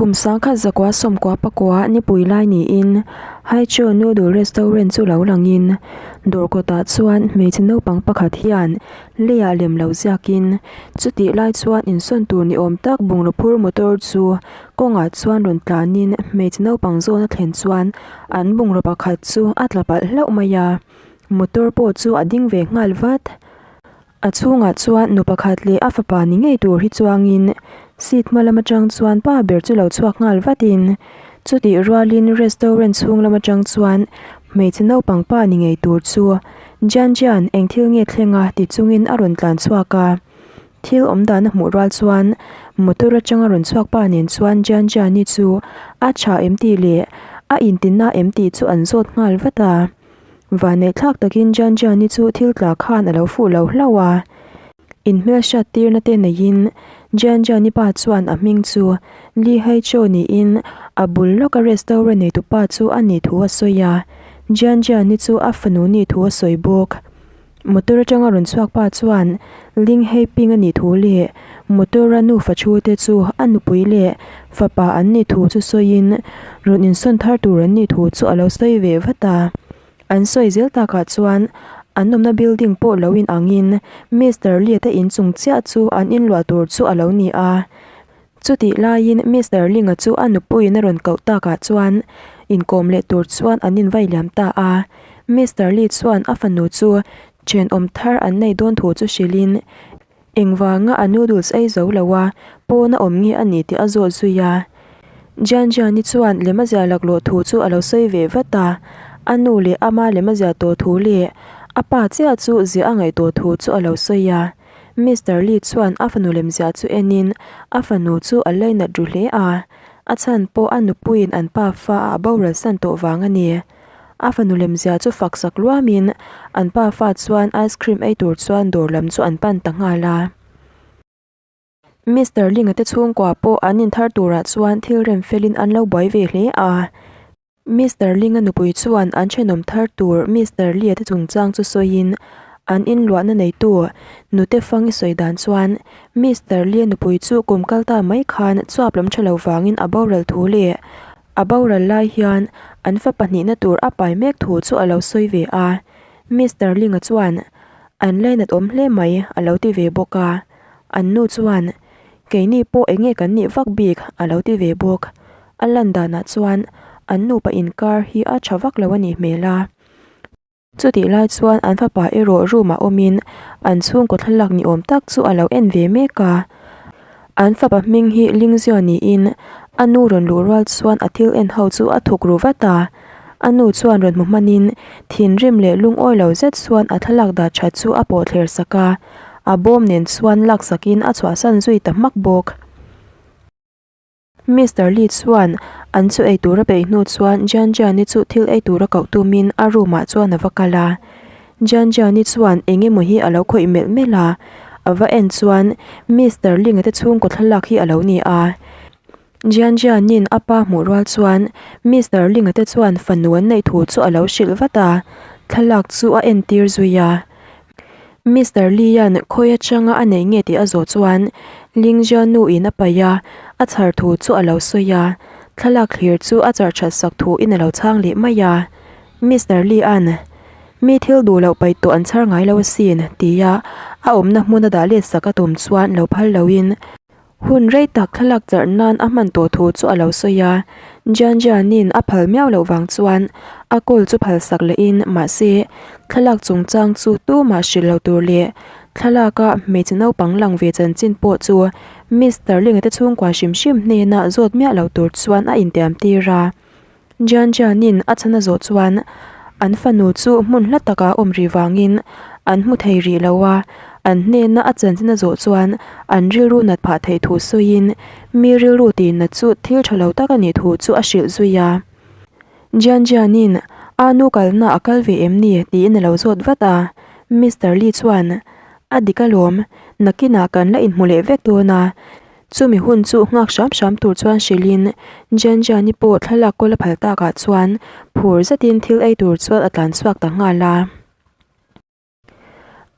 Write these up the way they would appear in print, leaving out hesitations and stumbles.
Kum 1999 nipui lai niin Haichao Noodle Restaurant chu lo langin dawr kawtah chuan hmeichhe naupang pakhat hian leiah lem lo ziakin chutih lai chuan insawn tur ni awm tak bungraw phur motor chu kawngah chuan rawn tlanin hmeichhe naupang zawn a thlen chuan an bungraw pakhat chu a tla palh hlauh mai a motor pawh chu a ding ve nghal vat. A chhungah chuan nu pakhat leh a fapa ni ngei tur hi chuangin seat hma lam atang chuan pa ber chu lo chhuak nghal vatin chutih rualin restaurant chhung lam atang chuan hmeichhe naupang pa ni ngei tur chu Jian Jian eng thil nge thleng a ti chungin a rawn tlan chhuak a. Thil awm dan a hmuh rual chuan motor atanga rawn chhuak pa nen chuan Jian Jian-i chu a tha em tih leh a intina em tih chu an zawt nghal vat a. Vanneih thlak takin Jian Jian-i chu thil tla khan a lo fuh lo hlauh a. Inhmelhriat tirna te neiin Jian Jian-i pa chuan a hming chu Li Haichao niin a bul lawka restaurant neitu pa chu a nih thu a sawi a. Jian Jian-i chu a fanu nih thu a sawi bawk. Motor atanga rawn chhuak pa chuan Ling Heiping a nih thu leh motor a nufa thu te chu a nupui leh fapa an nih thu chu sawiin rawn insawn thar tur an nih thu chu a lo sawi ve vat a. An sawi zel takah chuan an awmna building pawh lo in angin Mister Lee te inchung chiah chu an inluah tur chu a lo ni a. Chutih laiin Mister Ling-a chu a nupuiin a rawn koh takah chuan inkawm leh tur chuan an invai liam ta a. Mister Lee chuan a fanu chu thenawm thar an nei dawn thu chu hrilhin engvanga a noodles ei zo lo a, pawn a awm nge a ni tih a zawt zui a. Jian Jian-i chuan lem a ziah laklawh thu chu a lo sawi ve vat a, a nu leh ama lem a ziah tawh thu leh a pa chiah chu ziah a ngaih tawh thu chu a lo sawi a. Mister Lee chuan a fanu lemziah chu enin a fanu chu a lainat ru hle a, a chhan pawh a nupuiin an pa fa a boral san tawh vang a ni. A fanu lemziah chu fak sak luamin an pa fa chuan ice cream ei tur chuan dawr lam chu an pan ta nghal a. Mister Ling-a te chhungkua pawh an inthar turah chuan thil rem felin an lo buai ve hle a. Mister Ling-a nupui chuan an thenawm thar tur Mister Lee-a te chungchang chu sawiin an inluahna neitu nute fang i sawi dan chuan Mister Lee-a nupui chu kum kal ta mai khan chuap lam tha lo vangin a boral thu leh a boral lai hian an fa pahnihna tur a pai mek thu chu a lo sawi ve a. Mister Ling-a chuan an lainat awm hle mai a lo ti ve bawk a. An nu chuan Keini pawh eng nge kan nih vak bik a lo ti ve bawk. A lan danah chuan an nupa inkar hi a tha vak lo a nih hmel a. Chutih lai chuan an fapa erawh room ah awmin an chhungkaw thlalak ni awm tak chu a lo en ve mek a. An fapa hming hi Lingzia niin a nu rawn luh rual chuan a thil en ho chu a thuk ru vat a. A nu chuan rawn hmu hmanin thinrim leh lungawi lo zet chuan a thlalak dah that chu a pawh thler sak a. A bawm nen chuan laksakin a chhuahsan zui ta hmak bawk. Mister Lee chuan an chu ei tur a peih hnu chuan Jian Jian-i chu thil ei tur a koh tumin a room ah chuan a va kal a. Jian Jian-i chuan eng emaw hi a lo khawih melh melh a, a va en chuan Mister Ling-a te chhungkaw thlalak hi a lo ni a. Jian Jian-in a pa hmuh rual chuan Mister Ling-a te chuan fanu an neih thu chu a lo hrilh vat a, thlalak chu a entir zui a. Mister Lee-a'n khawi atanga a neih nge tih a zawh chuan Ling Jianu in a paih a, a chhar thu chu a lo sawi a, thlalak thlir chu a char that sak thu in a lo chhang leh mai a. Mister Lee-a'n, Mi thil duh loh paih tawh an chhar ngai lo asin, tia a awmna hmun a dah let sak a tum chuan lo phal loin, Hun rei tak thlalak charh nan a hman tawh thu chu a lo sawi a, Jian Jianin a phal miau loh vang chuan a kawl chu phal sak lehin mahse thlalak chungchang chu tumah hrilh lo tur leh thlalaka hmeichhe naupang lang ve chanchin pawh chu Mister Ling-a te chhungkua hrim hrim hnena zawt miah lo tur chuan a intiam tir a. Jian Jianin a chhan a zawh chuan an fanu chu hmun hla takah awm rih vangin an hmu thei rih lo a, an hnena a chanchin a zawh chuan an rilru nat phah theih thu sawiin mi rilru tih nat chu thil tha lo tak a nih thu chu a hrilh zui a. Jian Jianin a nu kalna a kal ve em ni tiin a lo zawt vat a, Mister Li chuan a dik alawm, nakinah kan la inhmu leh vek dawn a, Chumi hun chu nghak hram hram tur chuan hrilhin Jianjiani pawh thlalak kawl a phal takah chuan phur zetin thil ei tur chuan a tlan chhuak ta nghal a.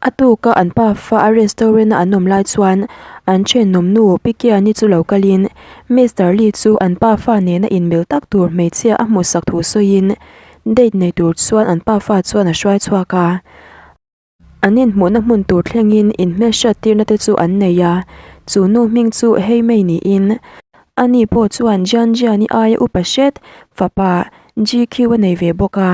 A tuka an pafa a restaurant a an awm lai chuan an thenawm nu Pi Kiani chu lo kalin Mister Lee chu an pafa nena inmil tak tur hmeichhia a hmuhsak thu sawiin date nei tur chuan an pafa chuan a hruai chhuak a. An inhmuhna hmun tur thlengin inhmelhriat tirna te chu an nei a, chu nu hming chu Heimei niin ani pawh chuan Jian Jiani aia upa hret fapa GQ a nei ve bawk a.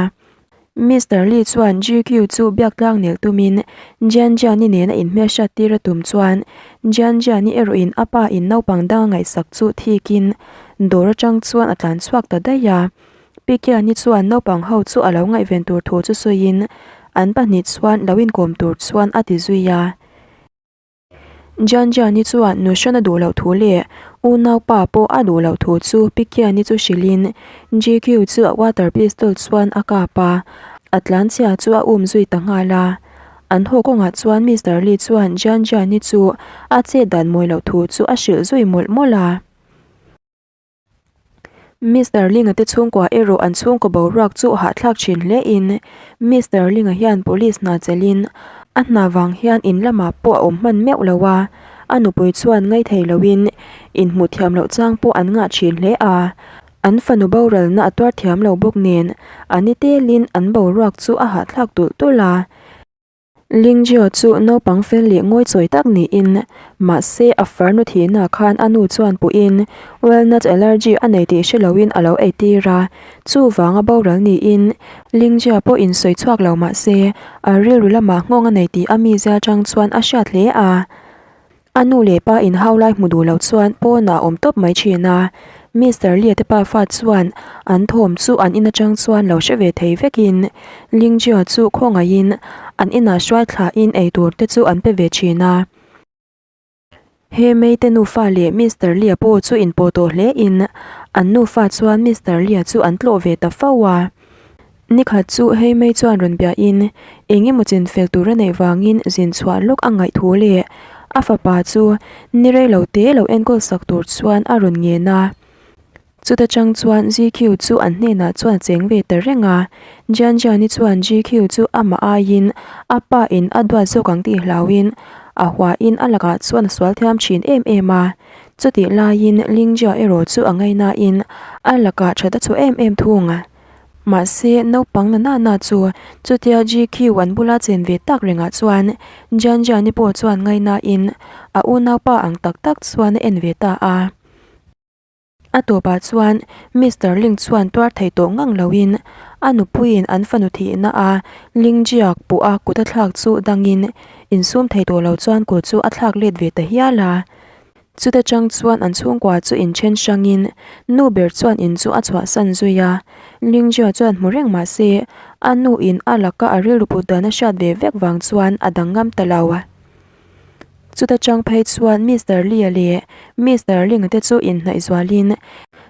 Mister Lee chuan GQ chu biak tlang nel tumin Jian Jiani nena inhmelhriat tir a tum chuan Jian Jiani erawhin a pa in naupang dang a ngaihsak chu thikin dawr atang chuan a tlan chhuak ta daih a. Pi Kiani chuan naupang ho chu a lo ngaihven tur thu chu sawiin an pahnih chuan lo inkawm tur chuan a ti zui a. Jian Jiani chuan nuhran a duh loh thu leh unaupa pawh a duh loh thu chu Pi Kiani chu hrilhin GQ chu a water pistol chuan a kap a, a tlanchhia chu a um zui ta nghal a. An haw kawngah chuan Mister Lee chuan Jian Jiani chu a chet dan mawi loh thu chu a hrilh zui mawlh mawlh a. Mister Linga te chhungkua erawh an chhungkaw boruak chu hahthlak thin hle in Mister Linga hian police hna chelhin a hna vang hian in lamah pawh a awm hman meuh lo a, a nupui chuan ngaithei loin inhmuh thiam loh chang pawh an ngah thin hle a, an fanu boralna a tuar thiam lo bawk nen a ni telin an boruak chu a hahthlak tulh tulh a. Lingjio chu naupang fel leh ngawichawi tak niin, mahse a farnu thihna khan a nu chuan puhin walnut allergy a nei tih hre loin a lo eitir a, chuvanga boral niin Lingjia pawh insawi chhuak lo mahse a rilru lamah nghawng a nei tih a mizia atang chuan a hriat hle a. A nu leh pa inhau lai hmu duh lo chuan pawnah a awm tawp mai thin a, Mister Lee te pafa chuan an thawm chu an in atang chuan lo hre ve thei vekin Lingjia chu khawngaihin an inah hruai thlahin eitur te chu an pe ve thin a. He Mei te nufa leh Mister Lee pawh chu inpawh tawh hlein an nufa chuan Mister Lee chu an tlawh ve ta fo a. Nikhat chu hei mai chuan rawn biahin eng emaw chin fel tur a neih vangin zin chhuah lawk a ngaih thu leh a fapa chu ni rei lo te lo enkawl sak tur chuan a rawn ngen a. Chuta chang chuan GQ chu an hnenah chuan a cheng ve ta reng a, Jian Jiani chuan GQ chu amah aiin a pa in a duat zawk ang tih hlauhin a huain a lakah chuan a sual thiam thin em em a. Chutih laiin Lingjia erawh chu a ngaihnain a lakah that a chhuah em em thung. Mahse, naupang na na na chu chutia GQ an bula chen ve tak rengah chuan Jian Jiani pawh chuan ngaihnain a unaupa ang tak tak chuan a en ve ta a. A tawpah chuan Mister Ling chuan tuar thei tawh ngang loin a nupuiin an fanu thihna a Ling Jiak puh a kut a thlak chu dangin insum thei tawh lo chuan kut chu a thlak let ve ta hial a. Chuta chang chuan an chhungkua chu inthen hrangin nu ber chuan in chu a chhuahsan zui a. Lingjia chuan hmu reng mah se, a nu in a laka a rilru put dan a hriat ve vek vang chuan a dang ngam ta lo. Chuta chang phei chuan Mister Lee-a leh Mister Ling-a te chu inhnaih zualin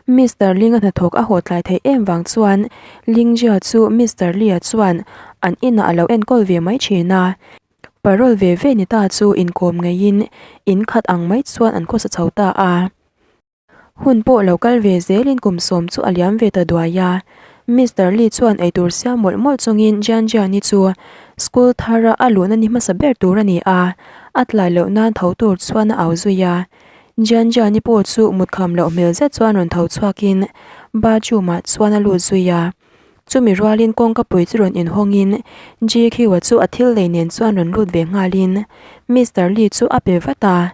Mister Ling-a hnathawk a haw tlai theih em vang chuan Lingjia chu Mister Lee-a chuan an inah a lo enkawl ve mai thin a. Parole ve ve ni ta chu inkawm ngeiin in khat ang mai chuan an khawsa chho ta a. Hun pawh lo kal ve zelin kum sawm chu a liam ve ta duai a. Mister Lee chuan eitur siam mawlh mawlh chungin Jian Jiani chu school thara a luhna ni hmasa ber tur a ni a, a tlai loh nan tho tur chuan a au zui a. Jian Jiani pawh chu mutkham loh hmel zet chuan rawn tho chhuakin bathroom ah chuan a lut zui a. Chumi rualin kawngka pui chu rawn inhawngin GQ-a chu a thil lei nen chuan rawn lut ve nghalin Mister Lee chu a pe vat a.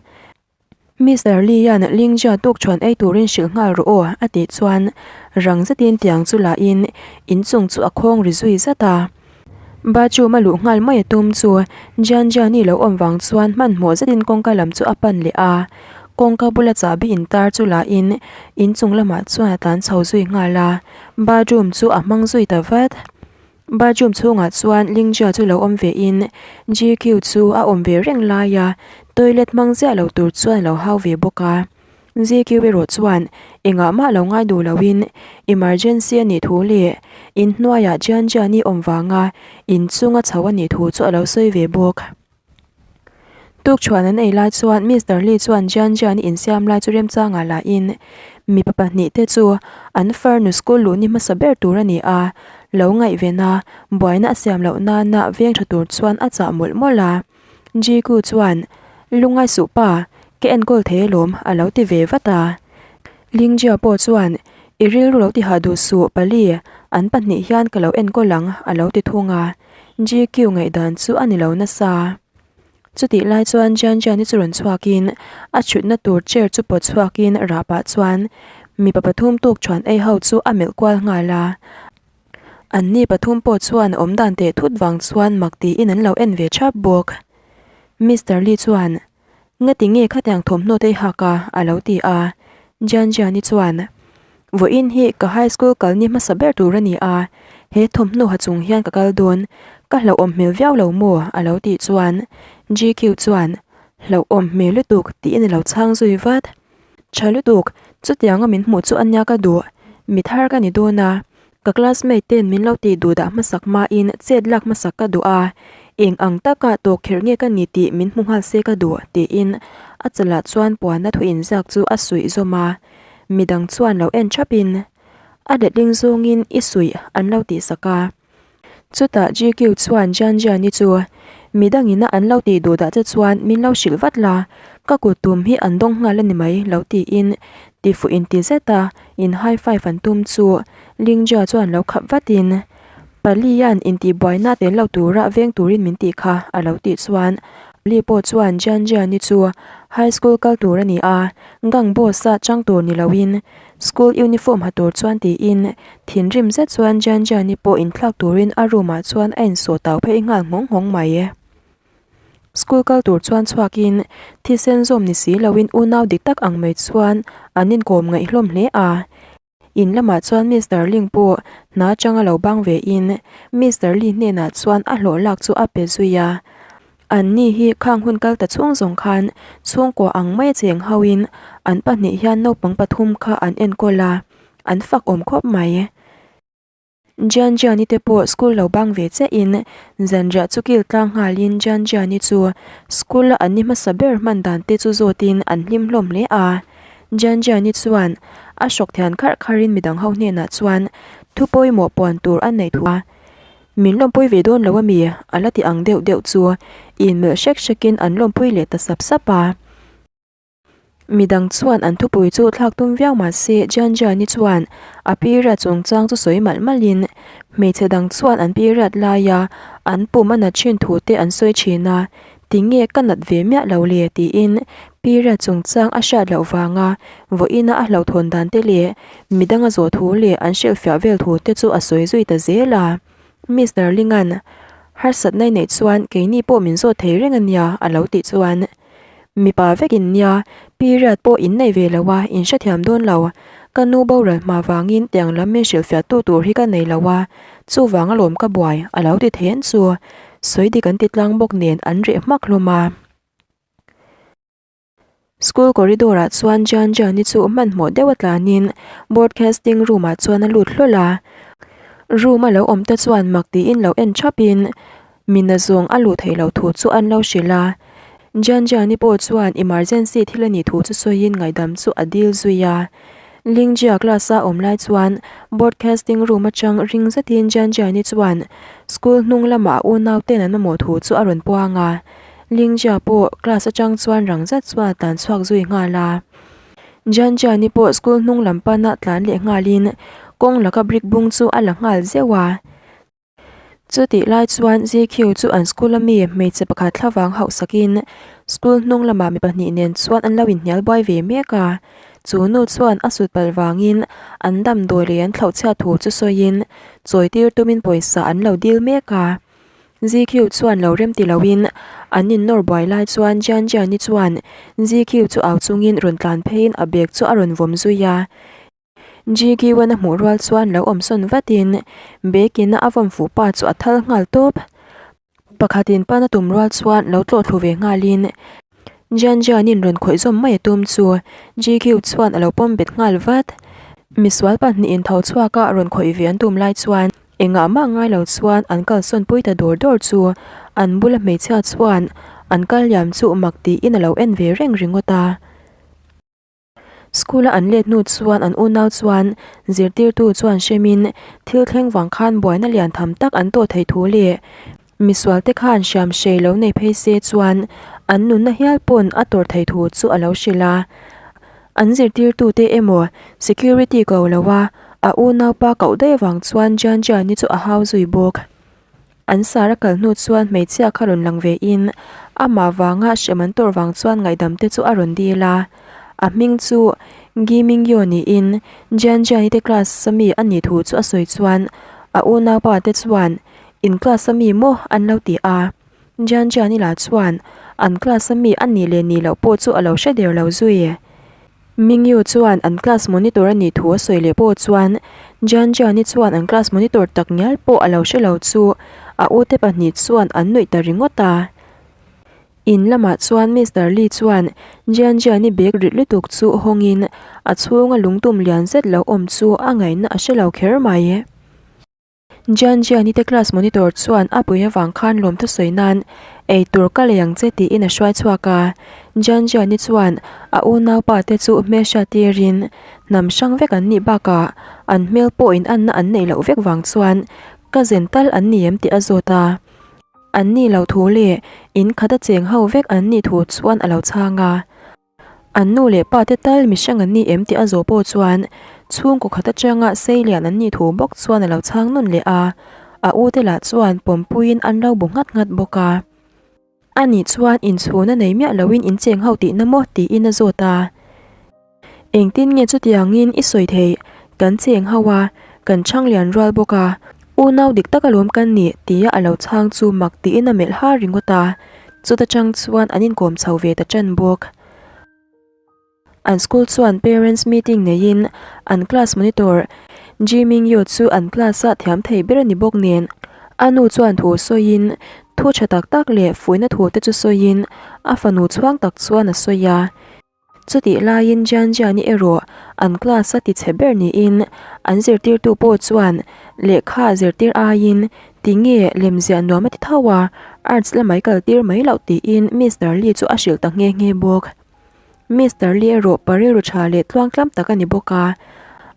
Mister Lee-a'n Lingjia tukṭhuan ei turin hrilh nghal rawh aw a tih chuan rang zetin tiang chu lahin inchung chu a khawng ri zui zat a. Bathroom a luh nghal mai a tum chu Jian Jiani lo awm vang chuan hmanhmawh zetin kawngka lam chu a pan leh a. Kawngka bula chahbi intar chu lahin inchung lamah chuan a tlan chho zui nghal a. Bathroom chu a hmang zui ta vat. Bathroom chhungah chuan Lingjia chu lo awm ve in GQ chu a awm ve reng lai a, toilet hmang ziah lo tur chuan a lo hau ve bawk a. GQ erawh chuan engah mah lo ngai duh lo in emergency a nih thu leh inhnuaiah Jian Jiani awm vanga inchunga chho a nih thu chu a lo sawi ve bawk. Tukṭhuan an ei lai chuan Mister Lee chuan Jian Jian insiam lai chu remchangah la in mipa pahnih te chu an farnu school luh ni hmasa ber tur a ni a, lo ngaihven a, buaina a siam loh nana veng ṭha tur chuan a chah mawlh mawlh a. Jiku chuan, Lungngai suh pa, ka enkawl thei alawm a lo ti ve vat a. Lingjia pawh chuan, I rilru lo ti hah duh suh pali, an pahnih hian ka lo enkawl ang a lo ti thung a. GQ ngaihdan chu a ni lo nasa. Chutih lai chuan Jian Jian-i chu rawn chhuakin a chhutna tur chair chu pawt chhuakin rah pah chuan mipa pathum tuk chuan ei ho chu a melh kual nghal a. An ni pathum pawh chuan awm dan teh thut vang chuan mak tiin an lo en ve thap bawk. Mister Lee chuan, Ngati nge khatiang thawmhnaw te i hak a? a lo ti a. Jian Jian-i chuan, Vawiin hi ka high school kal ni hmasa ber tur a ni a, he thawmhnaw ha chung hian ka kal dawn, ka hlauhawm hmel viau lo maw? a lo tih chuan GQ chuan, Hlauhawm hmel lutuk tiin a lo chhang zui vat. Tha lutuk, chutianga min hmuh chu a nia ka duh, mi thar ka ni dawn a, ka classmate ten min lo tih duh dah hmasak hmain chet lak hmasak ka duh a, eng ang taka tawkkhirh nge ka ni tih min hmu nghal se ka duh tiin a chalah chuan puanna thu inziak chu a suih zawm a. Midang chuan lo en thapin a letling zawngin i suih an lo tih sak a. Chutah GQ chuan Jian Jian-i chu midangin a an lo tih duh dah che chuan min lo hrilh vat la, ka kut tum hi an dawng nghal a ni mai lo tiin tifuh inti zet a in high five an tum chu Lingjia chuan lo khap vatin Palian intihbuaina tel lo tura veng turin min tih kha a lo tih chuan Li pawh chuan Jian Jian-i chu high school kal tur a ni a, gang boss-a chang tur ni loin school uniform ha tur chuan tiin thinrim zet chuan Jian Jian-i pawh inthlak turin a room-ah chuan a insawh tau phei nghal nghawng nghawng mai. School kal tur chuan chhuakin thisen zawm ni si loin unau dik tak ang mai chuan an inkawm ngaih hlawm hle a. In lamah chuan Mister Ling pawh hna atanga lo bang ve in Mister Lee hnenah chuan a hlawh lak chu a pe zui a. An ni hi khang hun kal ta chhung zawng khan chhungkua ang mai a cheng ho in an pahnih hian naupang pathum kha an enkawl a, an fak awm khawp mai. Jian Jiani te pawh school lo bang ve chiah in zanriah chu kil tlang nghal in Jian Jiani chu school a an ni hmasa ber hman dan te chu zawt in an hlim hlawm hle a. Jian Jiani chuan a hrawk thian kharh kharh in midang ho hnenah chuan thu pawimawh puan tur a neih thu a, Min lawmpui ve dawn lo a mi? a la ti ang deuh deuh chu inmelh hrek hrek in an lawmpui leh ta sap sap a. Midang chuan an thupui chu thlak tum viau mah se Jianjiani chuan a period chungchang chu sawi malh malhin hmeichhe dang chuan an period laia an pum a nat thin thu te an sawi thin a, tinge ka nat ve miah lo le tiin period chungchang a hriat loh vanga vawiina a hlauhthawn dan te leh midang a zawh thu leh an hrilhfiah vel thu te chu a sawi zui ta zel a. Mister Lingan harsatna i neih chuan keini pawh min zawt thei reng a nia a lo tih chuan Mipa vek in nia, period pawh in nei ve lo a, in hrethiam dawn lo. Ka nu boral hma vangin tiang lam min hrilhfiah tu tur hi ka nei lo a, chuvang alawm ka buai, a lo ti then chu. Sawi dik an ti tlang bawk nen an reh hmak hlawm a. School corridor ah chuan Jian Jian-i chu hmanhmawh deuh a tlanin broadcasting room ah chuan a lut hlawl a. Room a lo awm te chuan mak tiin lo en thapin Mina zawng a luh theih loh thu chu an lo hrilh a. Jianjiani pawh chuan emergency thil a nih thu chu sawiin ngaihdam chu a dil zui a. Lingjia class a awm lai chuan broadcasting room atang ring zetin Jianjiani chuan school hnung lamah a unau ten an mamawh thu chu a rawn puang a. Lingjia pawh class atang chuan rang zet chuan a tlan chhuak zui nghal a. Jianjiani pawh school hnung lam pana tlan leh nghalin kawng laka brick bung chu a la nghal zeuh a. Chutih lai chuan ZQ chu an school a mi hmeichhe pakhat thlavang hauh sakin school hnung lamah mi pahnih nen chuan an lo inhnial buai ve mek a. Chu nu chuan a sut palh vangin an damdawi leh an thlauh chhiat thu chu sawiin chawi tir tumin pawisa an lo dil mek a. ZQ chuan lo rem ti loin an innawr buai lai chuan Jian Jiani chuan ZQ chu au chungin rawn tlan pheiin a bag chu a rawn vawm zui a. GQ-an a hmuh rual chuan lo awm sawn vatin Bekin a vawm fuh pa chu a thal nghal tawp. Pakhatin pan a tum rual chuan lo tlawh thlu ve nghalin Jian Jianin rawn khawih zawm mai a tum chu GQ chuan a lo pawm bet nghal vat. Misual pahnihin tho chhuaka rawn khawih ve an tum lai chuan engah mah ngai lo chuan an kalsawn pui ta dawr dawr chu an bula hmeichhia chuan an kal liam chu mak tiin a lo en ve reng ringawt a. School a an let hnu chuan an unau chuan zirtirtu chuan hremin thil thleng vang khan buaina lian tham tak an tawh theih thu leh. Misual te khan hriam hrei lo nei phei se chuan an nunna hial pawn a tawrh theih thu chu a lo hrilh a. An zirtirtute emaw security ko lo a, a unaupa koh daih avang chuan Jian Jian-i chu a hau zui bawk. An sar a kal hnu chuan hmeichhia kha rawn lang ve in amah vanga hrem an tawrh vang chuan ngaihdam te chu a rawn dil a. A hming chu Gi Mingyo niin Jian Jian-i te class a mi a nih thu chu a sawi chuan a unaupa te chuan in class a mi maw an lo ti a. Jian Jian-i lah chuan an class a mi a nih leh nih loh pawh chu a lo hre der lo zui. Mingyu chuan an class monitor a nih thu a sawi leh pawh chuan Jian Jian-i chuan an class monitor tak ngial pawh a lo hre lo chu a ute pahnih chuan an nuih ta ringawt a. In lamah chuan Mister Lee chuan Jian Jian-i bag rit lutuk chu hawngin a chhunga lungtum lian zet lo awm chu a ngaihna a hre lo kher mai. Jian Jian-i te class monitor chuan a pui avang khan lawmthu sawi nan ei tur ka lei ang che tiin a hruai chhuak a. Jian Jian-i chuan a unaupa te chu hmelhriat tirin hnam hrang vek an nih bakah an hmel pawh in anna an neih loh vek vang chuan ka zen tal an ni em tih a zawt a. An nih loh thu leh in khat a cheng ho vek an nih thu chuan a lo chhang a. An nu leh pa te tal mihring an ni em tih a zawh pawh chuan chhungkaw khat atanga sei lian an nih thu bawk chuan a lo chhang nawn leh a, a u te lah chuan pawmpuiin an lo bu nghat nghat bawk a. A nih chuan inchhuna nei miah loin in cheng ho tihna maw tiin a zawt a. Engtin nge chutiangin i sawi theih? Kan cheng ho a, kan chhang lian rual bawk a, unau dik tak alawm kan nih tia a lo chhang chu mak tiin a melh har ringawt a. Chuta chang chuan an inkawm chho ve ta ṭan bawk. An school chuan parents meeting neiin an class monitor Ji Mingyu chu an class a thiam thei ber a ni bawk nen a nu chuan thu sawiin thu ṭha tak tak leh fuihna thu te chu sawiin a fanu chhuang tak chuan a sawi a. Chutih laiin Jian Jian-i erawh an class a tichhe ber niin an zirtirtu pawh chuan lehkha zirtir aiin tinge lemziah nuam a ti tho a, arts lamai kaltir mai loh tiin Mister Lee chu a hrilh ta nghe nghe bawk. Mister Lee erawh pa rilru tha leh tluangtlam tak a ni bawk a,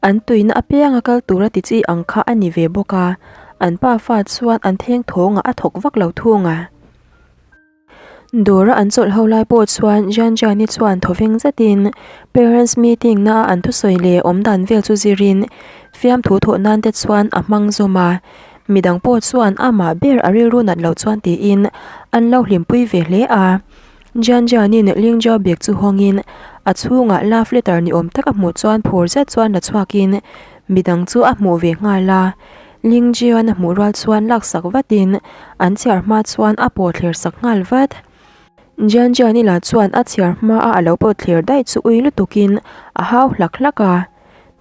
an tuina apianga kal tura ti chi ang kha a ni ve bawk a, an pafa chuan an theng thawngah a thawk vak lo thung a. Dawra an chawlh ho lai pawh chuan Jian Jian-i chuan thawveng zetin parents meeting na a an thusawi leh awm dan vel chu zirin fiamthu thawh nan te chuan a hmang zawm a, midang pawh chuan amah ber a rilru nat loh chuan tiin an lo hlimpui ve hle a. Jian Jian-in Lingzhou bag chu hawngin a chhungah love letter ni awm tak a hmuh chuan phur zet chuan la chhuakin midang chu a hmuh ve nghal a. Ling Jian a hmuh rual chuan laksak vatin an chhiar hma chuan a pawh thler sak nghal vat. Jian Jian-i lah chuan a chhiar hma a a lo pawh thler daih chu ui lutukin a hau hlak hlak a.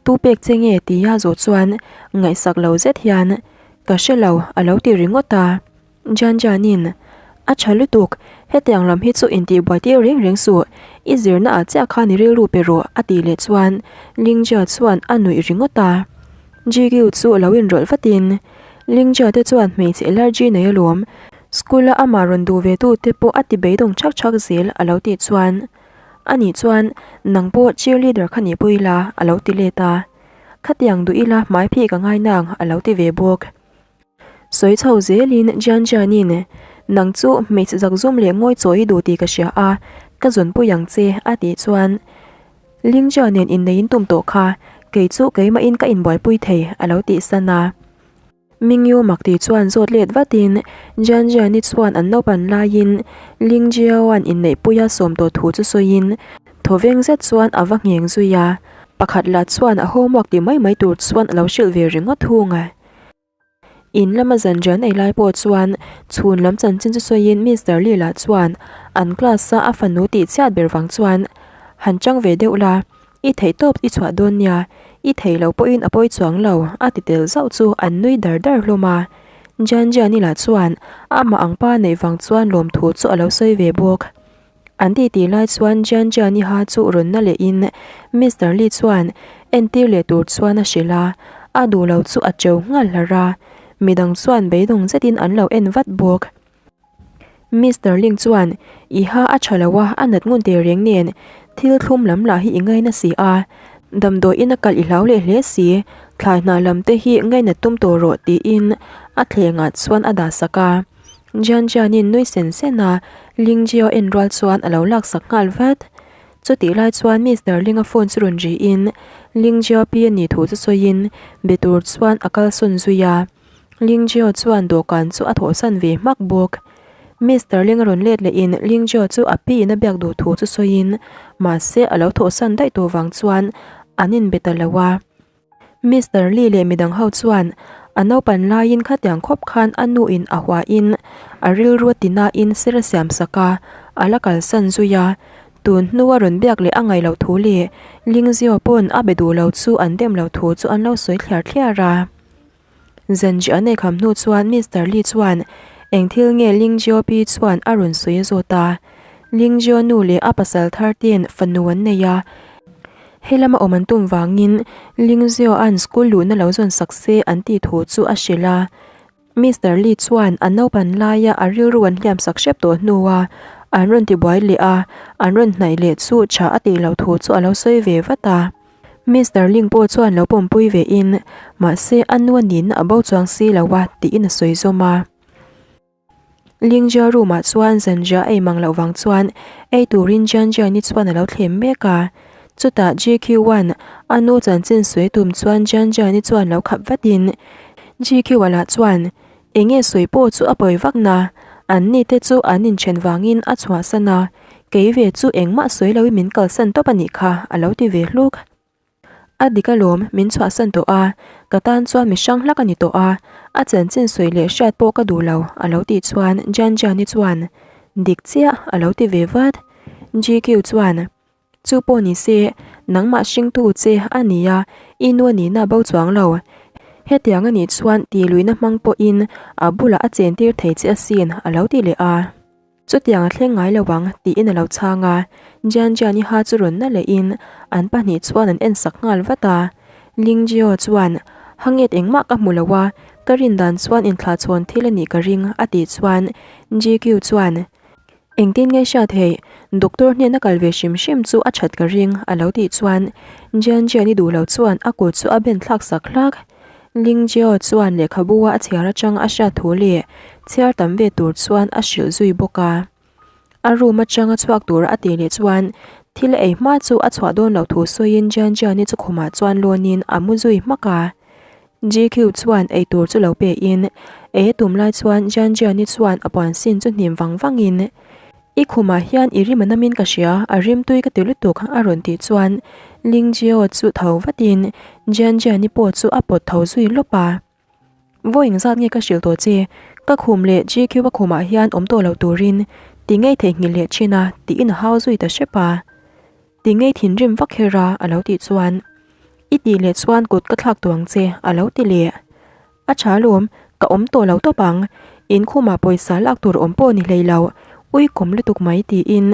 Tu pek che nge tia zawh chuan ngaihsak lo zet hian ka hre lo a lo ti ringawt a. Jian Jian-in, A tha lutuk, hetiang lam hi chu intihbuai tir reng reng suh, i zirna ah chiah khan i rilru pe rawh a tih leh chuan Ling Jia chuan a nuih ringawt a. GQ chu lo inrawlh vatin Ling Jia te chuan hmeichhe allergy nei alawm, school a amah rawn duh ve tu te pawh a ti beidawng chhak chhak zel a lo tih chuan Anih chuan nang pawh cheerleader kha nihpui ila a lo ti let a. Khatiang duh ila hmai phih ka ngai nang a lo ti ve bawk. Sawi chho zelin Jian Jianin, Nang chu hmeichhe zakzum leh ngawi chawi i duh tih ka hria a, ka zawnpui ang che, a tih chuan Ling Jia nen innei in tum tawh kha, kei chu keimahin ka inbuaipui thei, a lo tih san a. Mingyu mak tih chuan zawt let vatin Jian Jiani chuan an naupan laiin Ling Jiaoan inneihpuia sawm tawh thu chu sawiin thawveng zet chuan a va ngheng zui a, pakhat lah chuan a homework ti mai mai tur chuan a lo hrilh ve ringawt thung a. In lama zan rian ei lai pawh chuan chhun lam chanchin chu sawiin Mister Lee lah chuan an class a a fanu tih chhiat ber vang chuan han chang ve deuh la, i theih tawp i chhuah dawn nia, i theih loh pawhin a pawi chuang lo a ti tel zauh chu an nui dar dar hlawm a. Jian Jian-i lah chuan amah ang pa neih vang chuan lawmthu chu a lo sawi ve bawk. An titi lai chuan Jian Jian-i ha chu rawn na lehin Mister Li chuan entir leh tur chuan a hrilh a, a duh lo chu a cheu nghal hlar a, midang chuan beidawng zetin an lo en vat bawk. Mister Ling chuan i ha a tha lo a, a nat ngun teh reng nen thil thlum lam lah hi i ngaina si a, damdawiin a kalh i hlau leh hle si, thlai hnah lam te hi ngainat tum tawh rawh tiin a thlengah chuan a dah sak a. Jian Jian-in nui sen sen a, Ling Jio en rual chuan a lo laksak nghal vat. Chutih lai chuan Mister Ling-a phone chu rawn rihin Ling Jio pi a nih thu chu sawiin be tur chuan a kalsawn zui a. Ling Jio chuan dawhkan chu a thawhsan ve hmak bawk. Mister Ling a rawn let lehin Ling Jio chu a piin a biak duh thu chu sawiin mahse a lo thawhsan daih tawh vang chuan an inbe ta lo a. Mister Lee leh midang ho chuan a naupan laiin khatiang khawp khan a nu in a huain a rilru a ti nain ser a siam sak a, a la kalsan zui a. Tun hnua rawn biak leh a ngaih loh thu leh Ling Zio pawn a be duh lo chu an dem loh thu chu an lo sawi thliar thliar a. Zanji an eikham hnu chuan Mister Lee chuan eng thil nge Ling Zio pi chuan a rawn sawi a zawt a. Ling Zio nu leh a pasal thar ten fanu an nei a. He lama awm an tum vangin Lingzio-a'n school luhna lo zawn sak se an tih thu chu a hrilh a. Mister Lee chuan a naupan laia a rilru an hliam sak hrep tawh hnua an rawn tibuai leh a, an rawn hnaih leh chu tha a tih loh thu chu a lo sawi ve vat a. Mister Ling pawh chuan lo pawmpui vein, Mahse a nu a nihna a bo chuang si lo a, tiin a sawi zawm a. Lingjia room ah chuan Zanjia ei mang loh vang chuan ei turin Jianjiani chuan a lo thlem mek a. Chutah GQ-a'n a nu chanchin sawi tum chuan Jianjiani chuan lo khap vatin GQ-a lah chuan eng nge sawi pawh chu a pawi vak na, an ni te chu an inthen vangin a chhuahsan a, kei ve chu engmah sawi loin min kalsan tawp a nih kha a lo ti ve hluk. A dik alawm, min chhuahsan tawh a, ka tan chuan mi hrang hlak a ni tawh a, a chanchin sawi leh hriat pawh ka duh lo, a lo tih chuan Jan Jani chuan, Dik chiah, a lo ti ve vat. GQ chuan, Chu pawh ni se, nangmah hringtu che a ni a, i nu a nihna bo chuang lo. Hetiang a nih chuan tih luihna hmang pawhin a bulah a chentir thei che asin, a lo ti leh a. Chutiang a thleng ngai lo ang, tiin a lo chhang a. Jian Jian-i ha chu rawn na lehin an pahnih chuan an en sak nghal vat a. Ling Jio chuan, Hanget engmah ka hmu lo a, ka rin dan chuan inthlahchhawn thil a nih ka ring, a tih chuan GQ chuan, Engtin nge hriat theih, doctor hnena kal ve hrim hrim chu a that ka ring, a lo tih chuan Jian Jian-i duh lo chuan a kut chu a ben thlak sak hlak. Ling Jio chuan lehkhabu a a chhiar atang a hriat thu leh chhiar tam ve tur chuan a hrilh zui bawk a. A room atanga chhuak tura a tih leh chuan thil a ei hma chu a chhuah dawn loh thu sawiin Jian Jian-i chu khumah chuan lawnin a mu zui hmak a. GQ chuan ei tur chu lo pe in ei a tum lai chuan Jian Jian-i chuan a puan sin chu hnim vang vangin I khumah hian i rim a namin ka hria, a rim tui ka ti lutuk a rawn tih chuan Ling Jio chu tho vatin Jian Jiani pawh chu a pawt tho zui lawp a. Vawi engzat nge ka hrilh tawh che, ka khum leh GQ a khumah hian awm tawh lo turin ti ngei theihnghilh leh thin a tiin a hau zui ta hrep a. Ti ngei thinrim vak her a a lo tih chuan I tih leh chuan kut ka thlak tawh ang che a lo ti leh. A tha alawm, ka awm tawh lo tawp ang. Inkhumah pawisa lak tur awm pawh ni hlei lo, ui kawm lutuk mai tiin,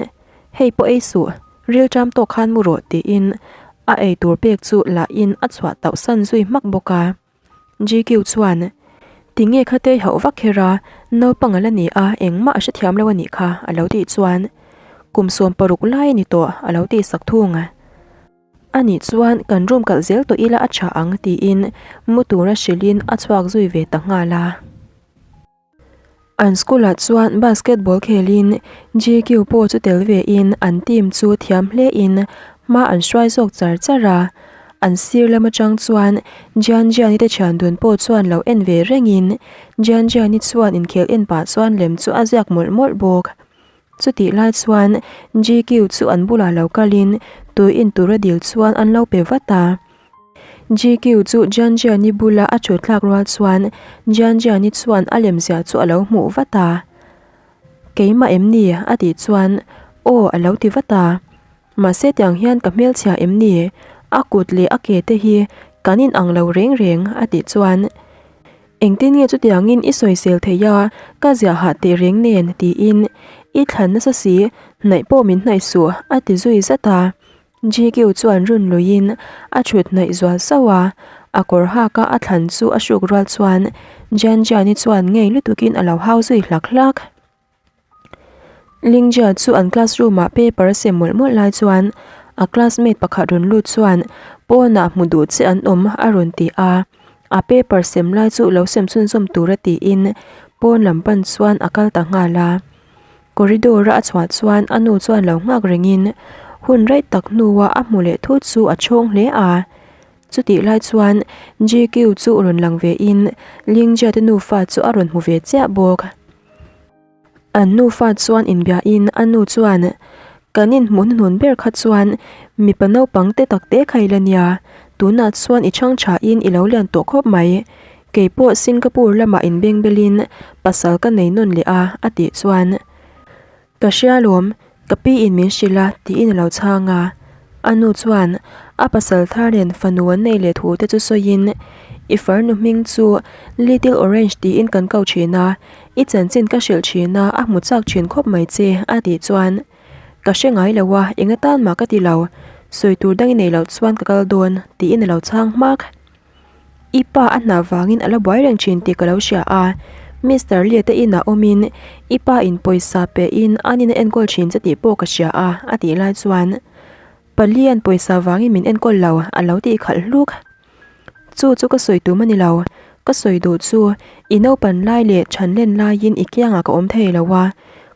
Hei pawh ei suh, ril ṭam tawk khan mu rawh tiin a ei tur pek chu lahin a chhuah tauh san zui hmak bawk a. GQ chuan, Tinge kha tei hauh vak kher a, naupang a la ni a, engmah a hrethiam lo a nih kha a lo tih chuan, Kum 16 lai a ni tawh a lo tih sak thung. A nih chuan kan room kalh zel tawh ila a tha ang tiin mu tura hrilhin a chhuak zui ve ta nghal a. An school ah chuan basketball khelin GQ pawh chu tel ve in an team chu thiam hle in hma an hruai zawk char char a. An sir lam atang chuan Jian Jiani te thian dun pawh chuan lo en ve rengin Jian Jiani chuan inkhel en pah chuan lem chu a ziak mawlh mawlh bawk. Chutih lai chuan GQ chu an bulah lo kalin tui in tura dil chuan an lo pe vat a. GQ chu Jianjiani bula a thut thlak rual chuan Jianjiani chuan a lemziah chu a lo hmuh vat a. Keimah em ni? a tih chuan Aw a lo ti vat a. Mahse tiang hian ka hmelchhia em ni? A kut leh a ke te hi kan in ang lo reng reng a tih chuan Engtin nge chutiangin i sawisel thei a, ka ziah hah teh reng nen tiin i thlan nasa si, hnaih pawh min hnaih suh a ti zui zat a. GQ chuan run luiin a thut hnaih zual sauh a, a kawr haka a thlan chu a hruk rual chuan Jianjiani chuan ngei lutukin a lo hau zui hlak hlak. Lingjia chu an classroom ah paper a sem mawlh mawlh lai chuan a classmate pakhat rawn lut chuan pawnah hmu duh che an awm a rawn ti a, a paper sem lai chu lo sem chhunzawm tur a tiin Pawn lam pan chuan a kal ta nghal a. Corridor a a chhuah chuan a nu chuan lo nghak rengin hun rei tak hnua a hmu leh thut chu a chhawng hle a. Chutih lai chuan GQ chu rawn lang ve in Lingjia te nufa chu a rawn hmu ve chiah bawk. An nufa chuan inbia in a nu chuan, Kan inhmuh hnuhnun ber kha chuan mipa naupang te tak te kha i la nia, tunah chuan i chhang tha in i lo lian tawh khawp mai. Kei pawh Singapore lamah inbeng belin pasal ka nei nawn leh a, a tih chuan, Ka hria lawm, ka pi in min hrilh a, tiin a lo chhang a. A nu chuan a pasal thar nen fanu an nei leh thu te chu sawiin, I farnu hming chu Little Orange tiin kan ko thin a, i chanchin ka hrilh thin a, a hmu chak thin khawp mai che, a tih chuan, Ka hre ngai lo a, eng atan mah ka ti lo, sawi tur dang i nei loh chuan ka kal dawn, tiin a lo chhang hmak. I pa a hna vangin a la buai reng thin tih ka lo hria a, Mister Lee te inah awmin i pa in pawisa pe in an in a enkawl thin che tih pawh ka hria a, a tih lai chuan Palian pawisa vangin min enkawl lo a lo tih khalh hluk. Chu chu ka sawi tum a ni lo, ka sawi duh chu i naupan lai leh chhan len laiin i kiangah ka awm thei lo a,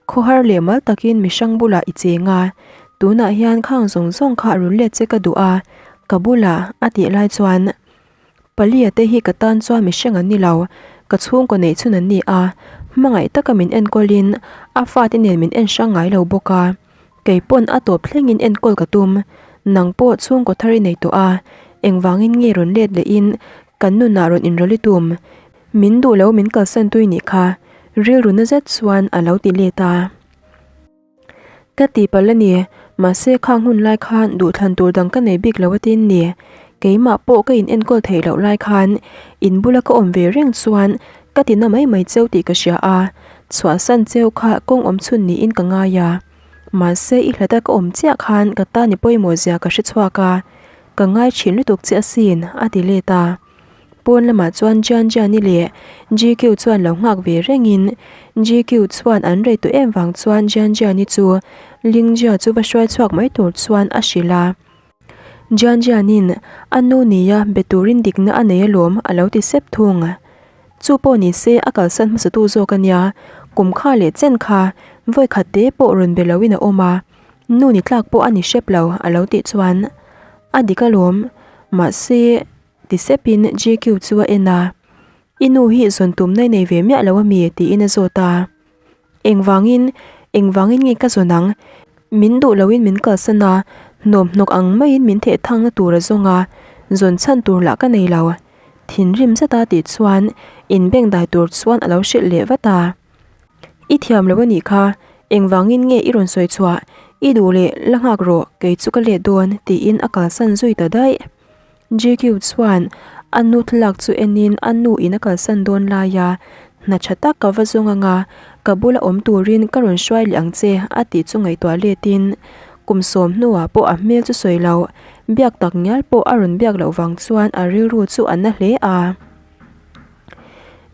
khawhar leh mal takin mi hrang bulah i cheng a, tunah hian khang zawng zawng kha run let che ka duh a, Ka bulah a tih lai chuan Palia te hi ka tan chuan mihring an ni lo, ka chhungkaw neih chhun an ni a, hmangaih taka min enkawlin a fate nen min en hrang ngai lo bawk a, kei pawn a tawp thlengin enkawl ka tum, nang pawh chhungkaw thar i nei tawh a, engvangin nge rawn let lehin kan nunah rawn inrawlh i tum, min duh lo min kalsan tui nih kha, rilru na zet chuan a lo ti let a. Ka tihpalh a ni, mahse khang hun lai khan duhthlan tur dang ka nei bik lo a tin ni. Keimah pawh ka in enkawl theih loh lai khan in bula ka awm ve reng chuan ka ti na mai mai cheu tih ka hria a, chhuahsan cheu kha kawng awm chhun niin ka ngai a. Mahse i hlata ka awm chiah khan ka tan i pawimawh zia ka hre chhuak a, ka ngai thin lutuk che asin, a ti let a. Pawn lamah chuan Jian Jiani leh GQ chuan lo nghak ve rengin GQ chuan an rei tawh em vang chuan Jian Jiani chu Ling Jia chu va hruai chhuak mai tur chuan a hrilh a. Jian Jianin a nu nia be turin dikna a nei alawm a lo ti sep thung. Chu pawh ni se a kalsan hmasatu zawk a nia, kum kha leh chen kha vawi khat te pawh rawn be loin a awm a, nu ni tlak pawh a ni hrep lo a lo tih chuan a dik alawm mahse Ti sepin GQ chu a en a, I nu hi zawn tumna i nei ve miah lo ami? tiin a zawt a. Engvangin, engvangin nge ka zawn ang? Min duh loin min kalsan a, hnawmhnawk ang maiin min theh thangna tur a zawng a, zawn chhan tur lah ka nei lo. Thinrim zeta tih chuan inbengdai tur chuan a lo hrilh leh vat a. I thiam lo a nih kha, engvangin nge i rawn sawi chhuah? I duh leh la nghak rawh, kei chu ka let dawn, tiin a kalsan zui ta daih. JQ chuan a nu thlalak chu enin a nu in a kalsan dawn lai a, hna tha tak ka va zawng anga ka bula awm turin ka rawn hruai leh ang che a tih chu ngaihtuah letin kum sawm hnuah pawh a hmel chu sawi loh biak tak ngial pawh a rawn biak loh vang chuan a rilru chu a na hle a.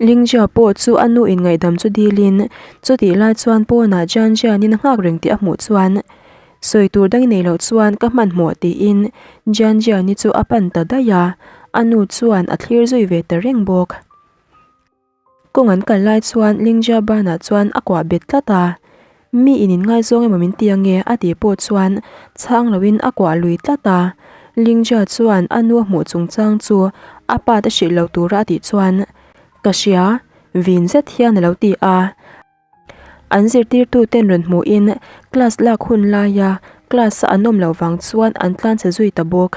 Lingjia pawh chu a nu in ngaihdam chu dilin chutih lai chuan pawnah Jian Jian in a nghak reng tih a hmuh chuan Sawi tur dang i nei loh chuan ka hmanhmawh tiin Jian Jiani chu a pan ta daih a, a nu chuan a thlir zui ve ta reng bawk. Kawng an kal lai chuan Lingjia banah chuan a kuah bet tlat a, Mi in inngaizawng emaw min ti ange a tih pawh chuan chhang loin a kuah lui tlat a, Lingjia chuan a nu a hmuh chungchang chu a pa te hrilh lo tura a tih chuan Ka hria, vin zet hian a lo ti a. An zirtirtuten rawn hmuhin class lak hun laia class a an awm loh vang chuan an tlan chhe zui ta bawk.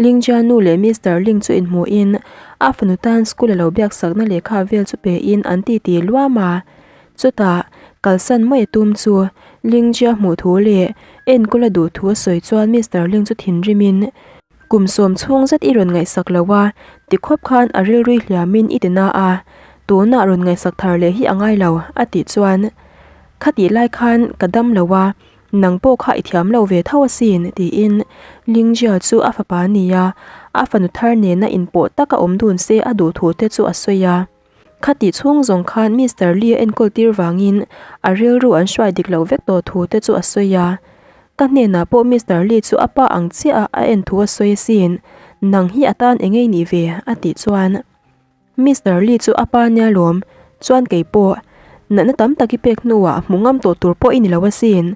Lingjia nu leh Mister Ling chu inhmuhin a fanu tan school a lo biak sakna lehkha vel chu pein an titi luam a. Chutah kalsan mai a tum chu Lingjia hmuh thu leh enkawl a duh thu a sawi chuan Mister Ling chu thinrimin Kum sawm chhung zet i rawn ngaihsak lo a, tikhawp khan a rilrui hliamin i ti na a, tunah rawn ngaihsak thar leh hi a ngai lo, a tih chuan, Khatih lai khan ka dam lo a, nang pawh kha i thiam lo ve tho asin, tiin Lingjia chu a fapa a ni a, a fanu thar nena inpawh taka awm dun se a duh thu te chu a sawi a. Khatih chhung zawng khan Mister Lee a enkawl tir vangin a rilru an hruai dik loh vek tawh thu te chu a sawi a. Ka hnenah pawh Mister Lee chu a pa ang chiah a a en thu a sawi asin, nang hi a tan eng ei nih ve? a tih chuan Mister Lee chu a pa nia lawm, Chuan kei pawh, natna tam tak i pek hnuah hmu ngam tawh tur pawh i ni lo asin.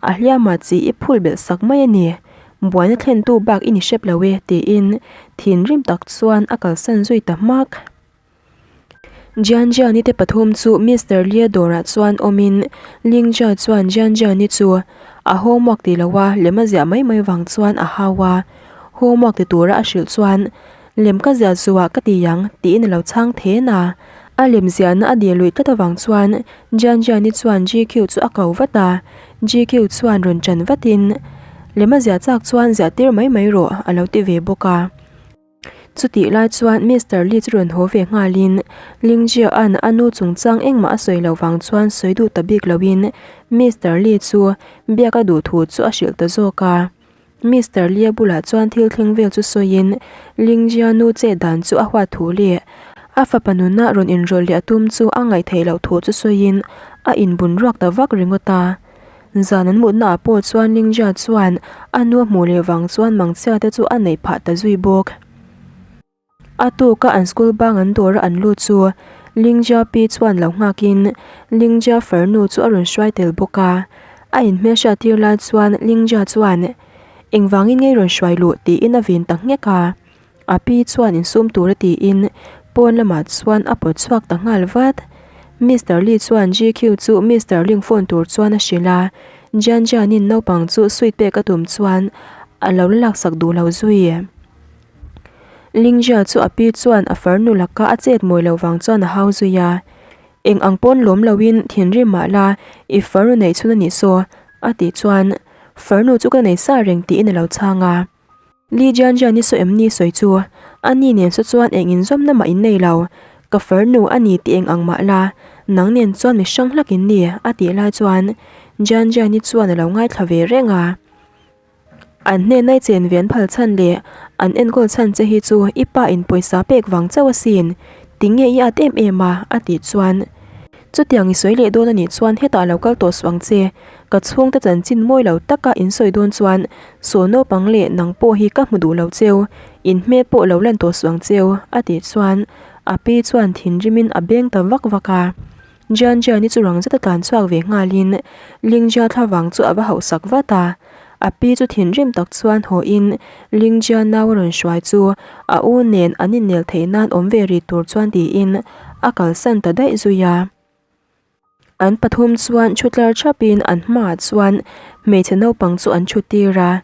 A hliamah chi i phul belh sak mai a ni. Buaina thlentu bak i ni hrep lo e, tiin thinrim tak chuan a kalsan zui ta hmak. Jianjiani te pathum chu Mister Lia dawrah chuan awmin Lingjia chuan Jianjiani chu a homework ti lo a, lem a ziah mai mai vang chuan a hau a. Homework ti tura a hrilh chuan lem ka ziah zuah ka ti ang tiin a lo chhang then a. A lem ziahna a dil luih tlat avang chuan Jianjiani chuan GQ chu a ko vat a, GQ chuan rawn ṭan vatin lem a ziah chak chuan ziah tir mai mai rawh a lo ti ve bawk a. Chutih lai chuan Mister Lee chu rawn haw ve nghalin Lingjia-a'n a nu chungchang engmah a sawi loh vang chuan sawi duh ta bik loin Mister Lee chu biak a duh thu chu a hrilh ta zawk a. Mister Lee-a bulah chuan thil thleng vel chu sawiin Lingjia nu chet dan chu a huat thu leh a fapa nuna rawn inrawlh leh a tum chu a ngaihtheih loh thu chu sawiin a inbun ruak ta vak ringawt a. Zan an mutnaah pawh chuan Lingjia chuan a nu a hmuh leh vang chuan mangchhia te chu a neih phah ta zui bawk. A tuka an school bang an dawr a an lut chu Lingjia pi chuan lo nghakin Lingjia farnu chu a rawn hruai tel bawk a. A inhmelhriat tir lai chuan Lingjia chuan engvangin ngei rawn hruai luh tiin a vin ta nghek a. A pi chuan insum tura tiin pawn lamah chuan a pawt chhuak ta nghal vat. Mister Lee chuan GQ chu Mister Ling phone tur chuan a hrilh a, Jian Jianin naupang chu sweet pek a tum chuan a lo la laksak duh lo zui. Ling Jia chu a pi chuan a farnu laka a chet mawi lo vang chuan a hau zui a, Eng ang pawn lawm loin thinrim mah la i farnu neih chhun a nih saw a tih chuan farnu chu ka nei sa reng tiin a lo chhang a. Li Jian Jian i saw em ni sawi chu? A ni nen saw chuan eng inzawmna mah in nei lo. Ka farnu a ni tih eng ang mah la, nang nen chuan mi hrang hlak in ni, a tih lai chuan Jian Jian i chuan a lo ngaithla ve reng a. An hnena i chen ve an phal chhan leh an enkawl chhan che hi chu i pa in pawisa pek vang chauh asin, tinge i at em em a, a tih chuan. Chutiang i sawi leh dawn a nih chuan hetah lo kal tawh suh ang che, ka chhungte chanchin mawi lo taka in sawi dawn chuan saw naupang leh nang pawh hi ka hmu duh lo cheu, in hmel pawh lo lan tawh suh ang cheu a tih chuan a pi chuan thinrimin a beng ta vak vak a. Jian Jian-i chu rang zeta tlan chhuak ve nghalin Lingjia thlavang chu a va hauhsak vat a. A pi chu thinrim tak chuan hawiin Lingjia nau a rawn hruai chu a u nen an innel theih nan awm ve ri tur chuan tiin a kalsan ta daih zui a. An pathum chuan thu tlar thapin an hmaah chuan hmeichhe naupang chu an thu tir a.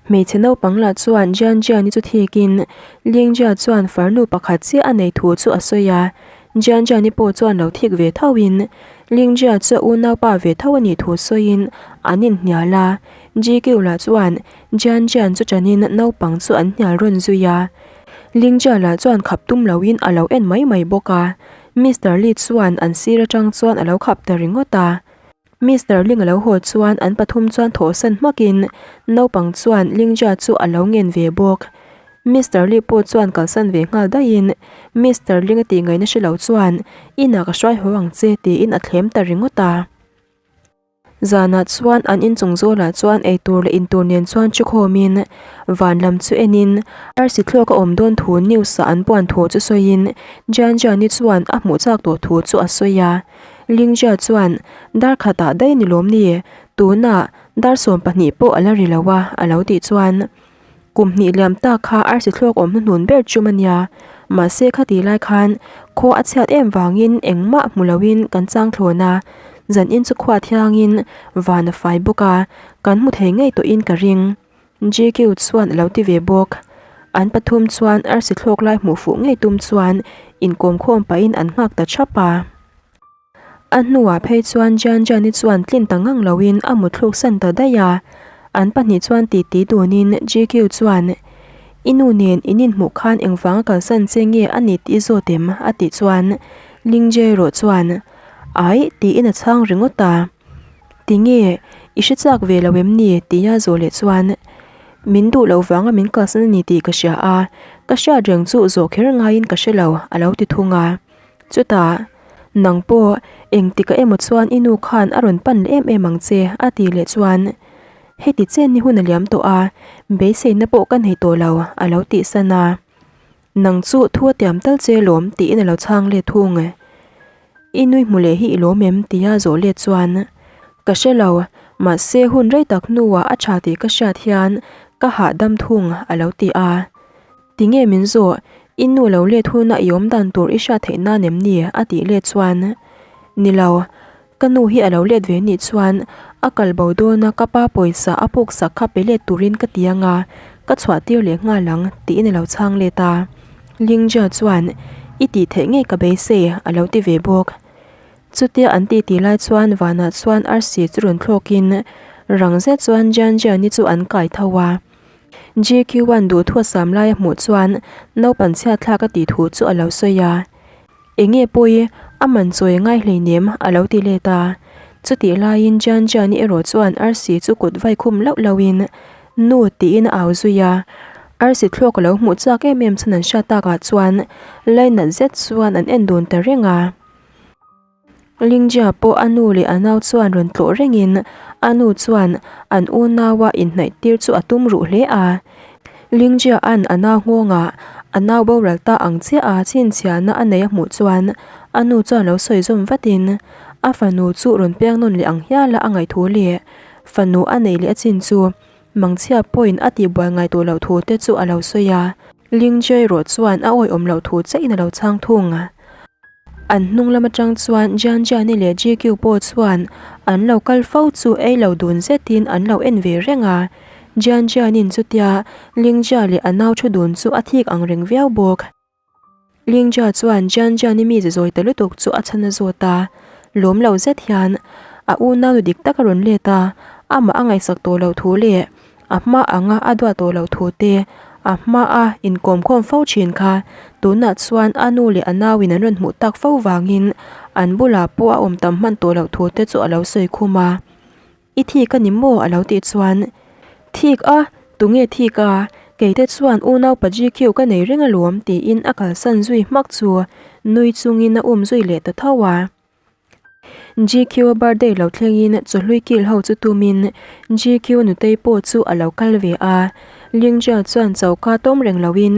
Hmeichhe naupang lah chuan Jian Jian-i chu thikin Ling Jia chuan farnu pakhat chiah a nei thu chu a sawi a, Jian Jian-i pawh chuan lo thik ve thoin Ling Jia chu a unaupa ve tho a nih thu sawiin an inhnial a, GQ lah chuan Jian Jian chu ṭanin naupang chu an hnial rawn zui a, Ling Jia lah chuan khap tum loin a lo en mai mai bawk a, Mister Li chuan an sir aṭang chuan a lo khap ta ringawt a. Mister Ling a lo haw chuan an pathum chuan thawhsan hmakin naupang chuan Lingjia chu a lo ngen ve bawk. Mister Li pawh chuan kalsan ve nghal daihin Mister Ling a tih ngaihna hre lo chuan inah ka hruai haw ang che tiin a thlem ta ringawt a. Zanah chuan an inchung zawlah chuan eitur leh intur nen chuan chu khawmin van lam chu enin arsi thlawk a awm dawn thu news ah an puan thu chu sawiin Jian Jian-i chuan a hmuh chak tawh thu chu a sawi a. Lingjia chuan, Dar khatah daih ni lawm ni? Tunah dar 12 pawh a la ri lo a, a lo tih chuan, Kum hnih liam tak kha arsi thlawk awm hnuhnun ber chum a nia. Mahse khati lai khan khaw a chhiat em vangin engmah hmu loin kan chang thlawn a, zan in chu khua thiangin van a fai bawk a, kan hmu thei ngei tawhin ka ring. JQ chuan a lo ti ve bawk. An pathum chuan arsi thlawk lai hmuh fuh ngei tum chuan inkawmkhawm pahin an nghak ta thap a. A hnuah phei chuan Jian Jian-i chuan tlin ta ngang loin a mutthluk san ta daih a. An pahnih chuan titi dunin JQ chuan, I nu nen in inhmuh khan engvanga kalsan che nge a ni tih zawt em? a tih chuan Ling Jie erawh chuan, Aih tiin a chhang ringawt a. Tinge, i hre chak ve lo em ni? tia zawh leh chuan, Min duh loh vanga min kalsan a ni tih ka hria a, ka hriat reng chu zawh kher ngaiin ka hre lo, a lo ti thung a. Chutah, Nang pawh, engtikah emaw chuan i nu khan a rawn pan leh em em ang che, a tih leh chuan, Heti chen ni hun a liam tawh a, beiseina pawh ka nei tawh lo, a lo tihsan a. Nang chu thu a tiam tal che lawm, tiin a lo chhang let thung. I nui hmu leh hi i lawm em? tia zawh let chuan, Ka hre lo, mahse hun rei tak hnuah a tha tih ka hriat hian ka hahdam thung, a lo ti a. Tinge min zawh, i nu lo let huna i awm dan tur i hriat theih nan em ni? a tih let chuan, Ni lo, ka nu hi a lo let ve nih chuan a kal bo dawn a ka pa pawisa a puk sak kha pe let turin ka ti ang a, ka chhuah tir leh nghal ang, tiin a lo chhang let a. Lingjia chuan, I tih theih ngei ka beisei, a lo ti ve bawk. Chutia an titi lai chuan vanah chuan arsi chu rawn thlawkin rang zet chuan Jianjiani chu an kai tho a. GQ-a'n duhthu a sam lai a hmuh chuan naupan chhiat thlak a tih thu chu a lo sawi a. Enge pawi, a man chawi a ngai hleinem a lo ti let a. Chutih laiin Jianjiani erawh chuan arsi chu kut vai khum lauh lauhin Nu tiin a au zui a. Arsi thlawk a lo hmuh chak em em chhan an hriat takah chuan lainat zet chuan an en dun ta reng a. Lingjia pawh a nu leh a nau chuan rawn tlawh rengin a nu chuan an unaua inhnaih tir chu a tum ruh hle a. Lingjia'n a nau nghawngah a nau boral ta ang chiah a chhinchhiahna a nei a hmuh chuan a nu chuan lo sawi zawm vatin a fanu chu rawn piang nawn leh ang hiala a ngaih thu leh fanu a neih leh a chin chu mangchhia pawhin a tihbuai ngai tawh loh thu te chu a lo sawi a. Lingjia erawh chuan a awihawm loh thu chiahin a lo chhang thung. An hnung lam atang chuan Jianjiani leh GQ pawh chuan an lo kal fo chu ei lo dun zetin an lo en ve reng a. Jianjianin chutia Lingjia leh a nau thu dun chu a thik ang reng viau bawk. Lingjia chuan Jianjiani mize zawi ta lutuk chu a chhan a zawt a, lawm lo zet hian a unau nu dik tak a rawn let a, amah a ngaihsak tawh loh thu leh A hma anga a duat tawh loh thu te, a hma a inkawmkhawm fo thin kha tunah chuan a nu leh a nauin an rawn hmuh tak fo vangin an bulah pawh a awm tam hman tawh loh thu te chu a lo sawi khum a. I thik a ni maw? a lo tih chuan, Thik a, tunge thik a? Kei te chuan unau pa GQ ka nei reng alawm tiin a kalsan zui hmak chu nui chungin a um zui leh ta tho a. GQ-a birthday lo thlengin chawhlui kil ho chu tumin GQ nutei pawh chu a lo kal ve a. Lingjia chuan choka tawm reng loin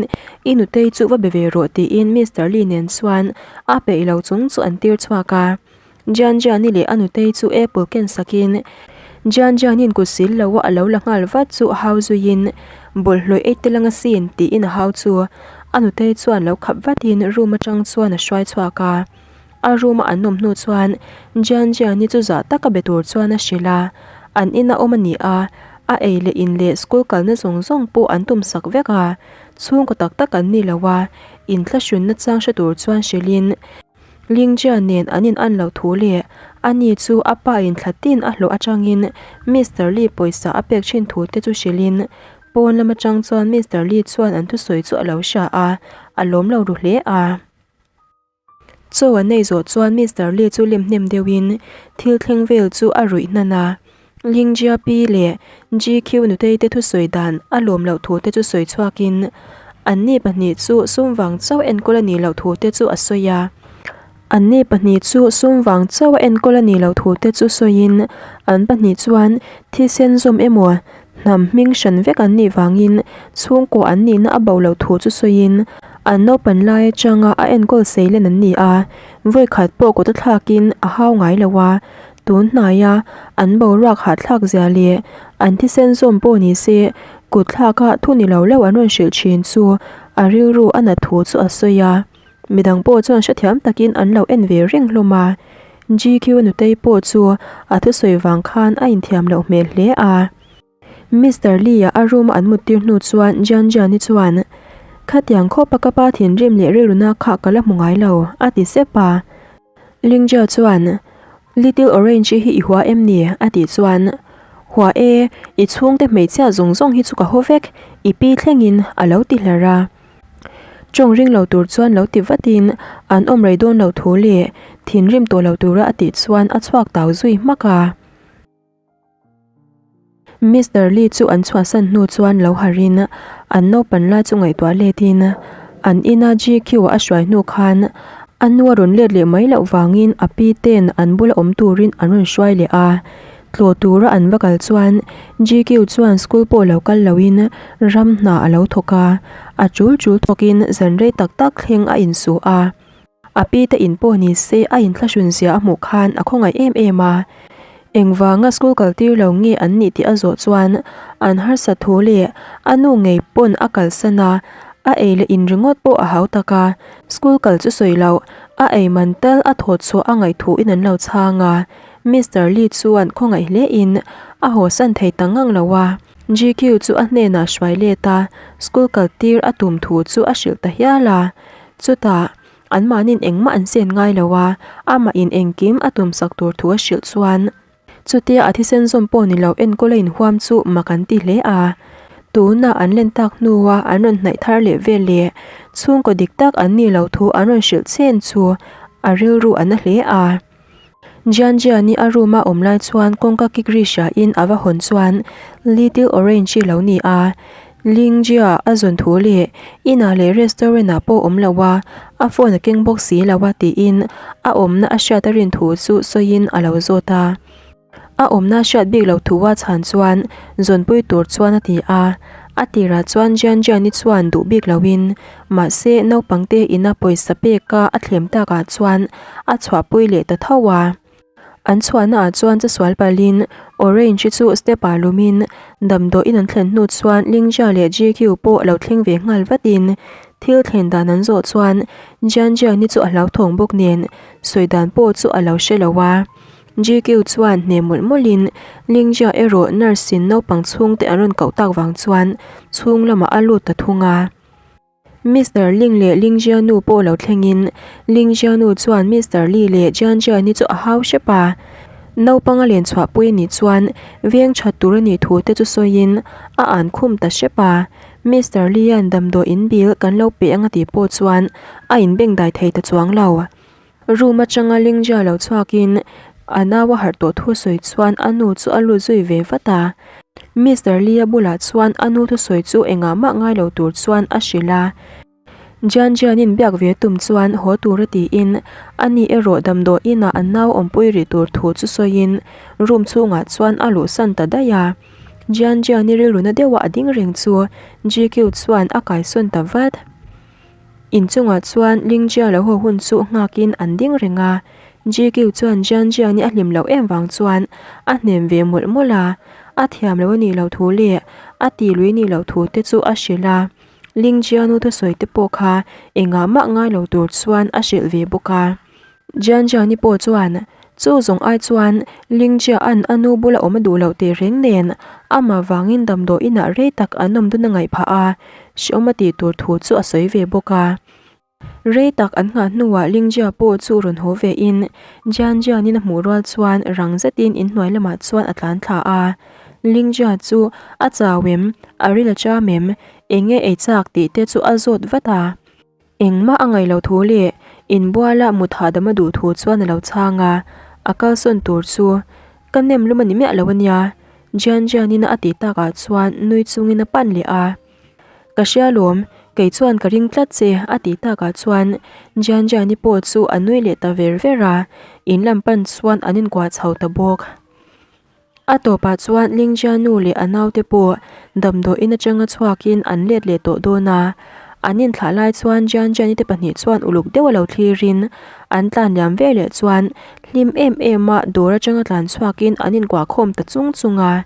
i nutei chu va be ve rawh tiin Mister Lee nen chuan a peih lo chung chu an tir chhuak a. Jianjiani leh a nutei chu apple ken sakin Jianjiani'n kut sil lo a lo la nghal vat chu a hau zuiin bawlhhlawih ei tel anga sin tiin a hau chu a nutei chuan lo khap vatin room atang chuan a hruai chhuak a. A room a an awm hnu chuan Jian Jian-i chu zah taka be tur chuan a hrilh a, an ina awm a ni a, a ei leh in leh school kalna zawng zawng pawh an tum sak vek a, chhungkaw tak tak an ni lo a, inthlahrunna chang hre tur chuan hrilhin Ling Jian nen an in an loh thu leh ani chu a pa in thla tin a hlawh atangin Mister Lee pawisa a pek thin thu te chu hrilhin pawn lam atang chuan Mister Lee chuan an thusawi chu a lo hria a, a lawm lo ru hle a. Chaw an nei zawh chuan Mister Lee chu lem hnem deuhin thil thleng vel chu a ruih hnan a. Ling Jia Pi leh GQ nutei te thusawi dan a lawm loh thu te chu sawi chhuakin anni pahnih chu sum vang chauh enkawl a nih loh thu te chu a sawi a. Anni pahnih chu sum vang chauh a enkawl a nih loh thu te chu sawiin an pahnih chuan thisen zawm emaw Hnam hming hran vek an nih vangin chhungkaw an nihna a bo loh thu chu sawiin an naupan lai atanga a enkawl seilen an ni a, vawikhat pawh kut a thlakin a hau ngai lo a, tun hnaia an boruak hahthlak zia leh an thisen zawm pawh ni se kut thlaka thu ni lo lo an rawn hrilh thin chu a rilru a nat thu chu a sawi a. Midang pawh chuan hrethiam takin an lo en ve reng hlawm a, GQ nutei pawh chu a thusawi vang khan a inthiam loh hmel hle a. Mister Lee-a a room-a an muttir hnu chuan Jian Jian-i chuan, Khatiang khawpa ka pa thinrim leh rilruna kha ka la hmu ngai lo, a ti sep a. Lingjia chuan, Little Orange-i hi i hua em ni? a tih chuan, Hua e, i chhungte hmeichhia zawng zawng hi chu ka haw vek, i pi thlengin, a lo ti hlar a. Tawng ring lo tur chuan lo ti vatin an awm rei dawn lo thu leh thinrim tawh lo tura a tih chuan a chhuak tau zui hmak a. Mister Lee chu an chhuahsan hnu chuan lo harin an naupan lai chu ngaihtuah letin an ina GQ a hruai hnu khan a nu a rawn let leh mai loh vangin a pi ten an bula awm turin an rawn hruai leh a. Tlawh tura an va kal chuan GQ chuan school pawh lo kal loin ram hna a lo thawk a, a tul tul thawkin zan rei tak tak thleng a insuh a. A pi te in pawh ni se a inthlahrun zia a hmuh khan a khawngaih em em a. Engvanga school kal tir lo nge an nih tih a zawh chuan an harsat thu leh a nu ngei pawn a kalsan a, a ei leh in ringawt pawh a hau tak a, school kal chu sawi loh a ei man tal a thawt chhuah a ngaih thu in an lo chhang a. Mister Lee chuan khawngaih hle in a hawsan thei ta ngang lo a. GQ chu a hnenah hruai let a, school kal tir a tum thu chu a hrilh ta hial a. Chutah, anmahniin engmah an sen ngai lo a, amah in engkim a tumsak tur thu a hrilh chuan chutia a thisen zawm pawh ni lo enkawl a inhuam chu mak an ti hle a. Tunah an len tak hnua an rawn hnaih thar leh vel leh chhungkaw dik tak an nih loh thu an rawn hrilh chen chu a rilru a na hle a. Jianjiani a room a awm lai chuan kawngka kik ri hriain a va hawn chuan Little Orange hi lo ni a, Lingjia a zawn thu leh inah leh restaurant ah pawh awm lo a, a phone a keng bawk si lo a tiin a awmna a hriat a rin thu chu sawiin a lo zawt a. A awmna a hriat bik loh thu a chhan chuan zawnpui tur chuan a ti a, a tirah chuan Jianjiani chuan duh bik loin mahse naupangte ina pawisa peka a thlem takah chuan a chhuahpui leh ta tho a. An chhuahna ah chuan chasual palhin Orange hi chu step ah lumin damdawiin an thlen hnu chuan Lingjia leh GQ pawh lo thleng ve nghal vatin thil thlen dan an zawh chuan Jianjiani chu a hlauthawng bawk nen sawi dan pawh chu a lo hre lo a. GQ chuan hne mawlh mawlhin Lingjia erawh nurse in naupang chhungte an rawn koh tak vang chuan chhung lamah a lut ta thung a. Mister Ling leh Ling Jia nu pawh lo thlengin Ling Jia nu chuan Mister Li leh Jian Jian hi chu a hau hrep a. Naupang a len chhuahpui a nih chuan veng that tur a nih thu te chu sawiin a an khum ta hrep a. Mister Li hian damdawi in bil kan lo pe ang a tih pawh chuan a inbengdai thei ta chuang lo. Room atanga Ling Jia lo chhuakin a nau a harh tawh thu sawi chuan a nu chu a lut zui ve vat a. Mister Lee-a bulah chuan a nu thusawi chu engah mah ngai lo tur chuan a hrilh a. Jian Jian-in biak ve tum chuan haw tur a tiin ani erawh damdawi inah an nau awmpui rih tur thu chu sawiin room chhungah chuan a luhsan ta daih a. Jian Jian-i rilru na deuha a ding reng chu GQ chuan a kaisawn ta vat. Inchungah chuan Lingjia lo haw hun chu nghakin an ding reng a, GQ chuan Jianjiani a hlim loh em vang chuan a hnem ve mawlh mawlh a, a thiam lo a nih loh thu leh a ti lui nih loh thu te chu a hrilh a, Lingjia nu thusawi te pawh kha engah mah ngai lo tur chuan a hrilh ve bawk a. Jianjiani pawh chuan chu zawng ai chuan Lingjia'n a nu bula awm a duh loh teh reng nen amah vangin damdawi inah rei tak an awm dun a ngaih phah a, hreawm a tih tur thu chu a sawi ve bawk a. Rei tak an nghah hnuah Lingjia pawh chu rawn haw ve in Jianjianin a hmuh rual chuan rang zetin inhnuai lamah chuan a tlan thla a. Lingjia chu a chau em, a ril a cham em, eng nge ei chak tih te chu a zawt vat a. Engmah a ngaih loh thu leh inbuala mut hahdam a duh thu chuan a lo chhang a, a kalsawn tur chu ka nem lum a ni miah lo a nia, Jian Jian-in a tih takah chuan nui chungin a pan leh a. Ka hria lawm, kei chuan ka ring tlat che a tih takah chuan Jian Jian-i pawh chu a nui leh ta ver ver a, in lam pan chuan an inkuah chho ta bawk. A tawpah chuan Lingjia nu leh a naute pawh damdawiin atanga chhuakin an let leh tawh dawn a. An inthlah lai chuan Jianjiani te pahnih chuan uluk deuh a lo thlirin an tlan liam ve leh chuan hlim em em a dawr atanga tlan chhuakin an inkuah khawm ta chung chung a.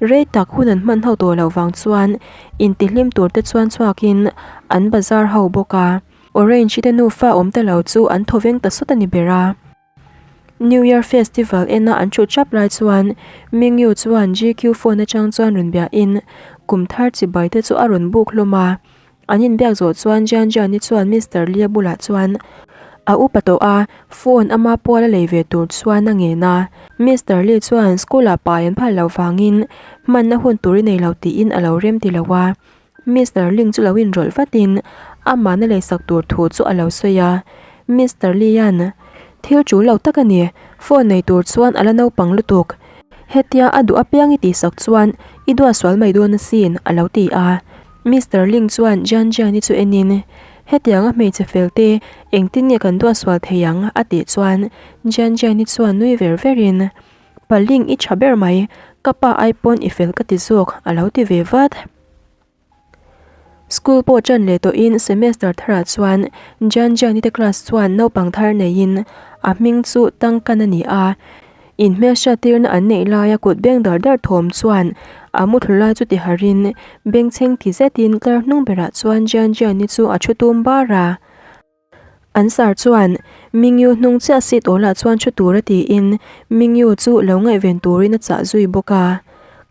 Rei tak hun an hman ho tawh loh vang chuan intihlim tur te chuan chhuakin an bazar ho bawk a. Orange te nufa awm ta lo chu an thawveng ta sawt a ni ber a. New Year Festival ena an thut thap lai chuan Mingyu chuan GQ phone atang chuan rawn biahin kum thar chibai te chu a rawn buk hlawm a. An inbiak zawh chuan Jian Jian-i chuan Mister Lee-a bulah chuan a upa tawh a, phone ama pual a lei ve tur chuan a ngen a. Mister Lee chuan school-ah pai an phal loh vangin hmanna hun tur i nei lo tiin a lo rem ti lo a. Mister Ling chu lo inrawlh vatin amahna leisak tur thu chu a lo sawi a. Mister Lee-a'n, Thil tul lo tak a ni, phone nei tur chuan a la naupang lutuk. Hetia a duh apiang i tihsak chuan i duat sual mai dawn asin, a lo ti a. Mister Ling chuan Jian Jian-i chu enin, Hetianga hmeichhe fel te engtin nge kan duat sual thei ang? a tih chuan Jian Jian-i chuan nui ver verin, Paling i tha ber mai, ka pa ai pawn i fel ka ti zawk, a lo ti ve vat. School pawh ṭan leh tawhin semester tharah chuan Jan Jani te class chuan naupang thar neiin a hming chu Tangkan a ni a. Inhmelhriat tirna an neih laia kut beng dar dar thawm chuan a muthlu lai chu ti harin bengchheng ti zetin tlar hnung berah chuan Jan Jani chu a thu tum bar a. An sar chuan Mingyu hnung chiah seat awlah chuan thu tura tiin Mingyu chu lo ngaihven turin a chah zui bawk a.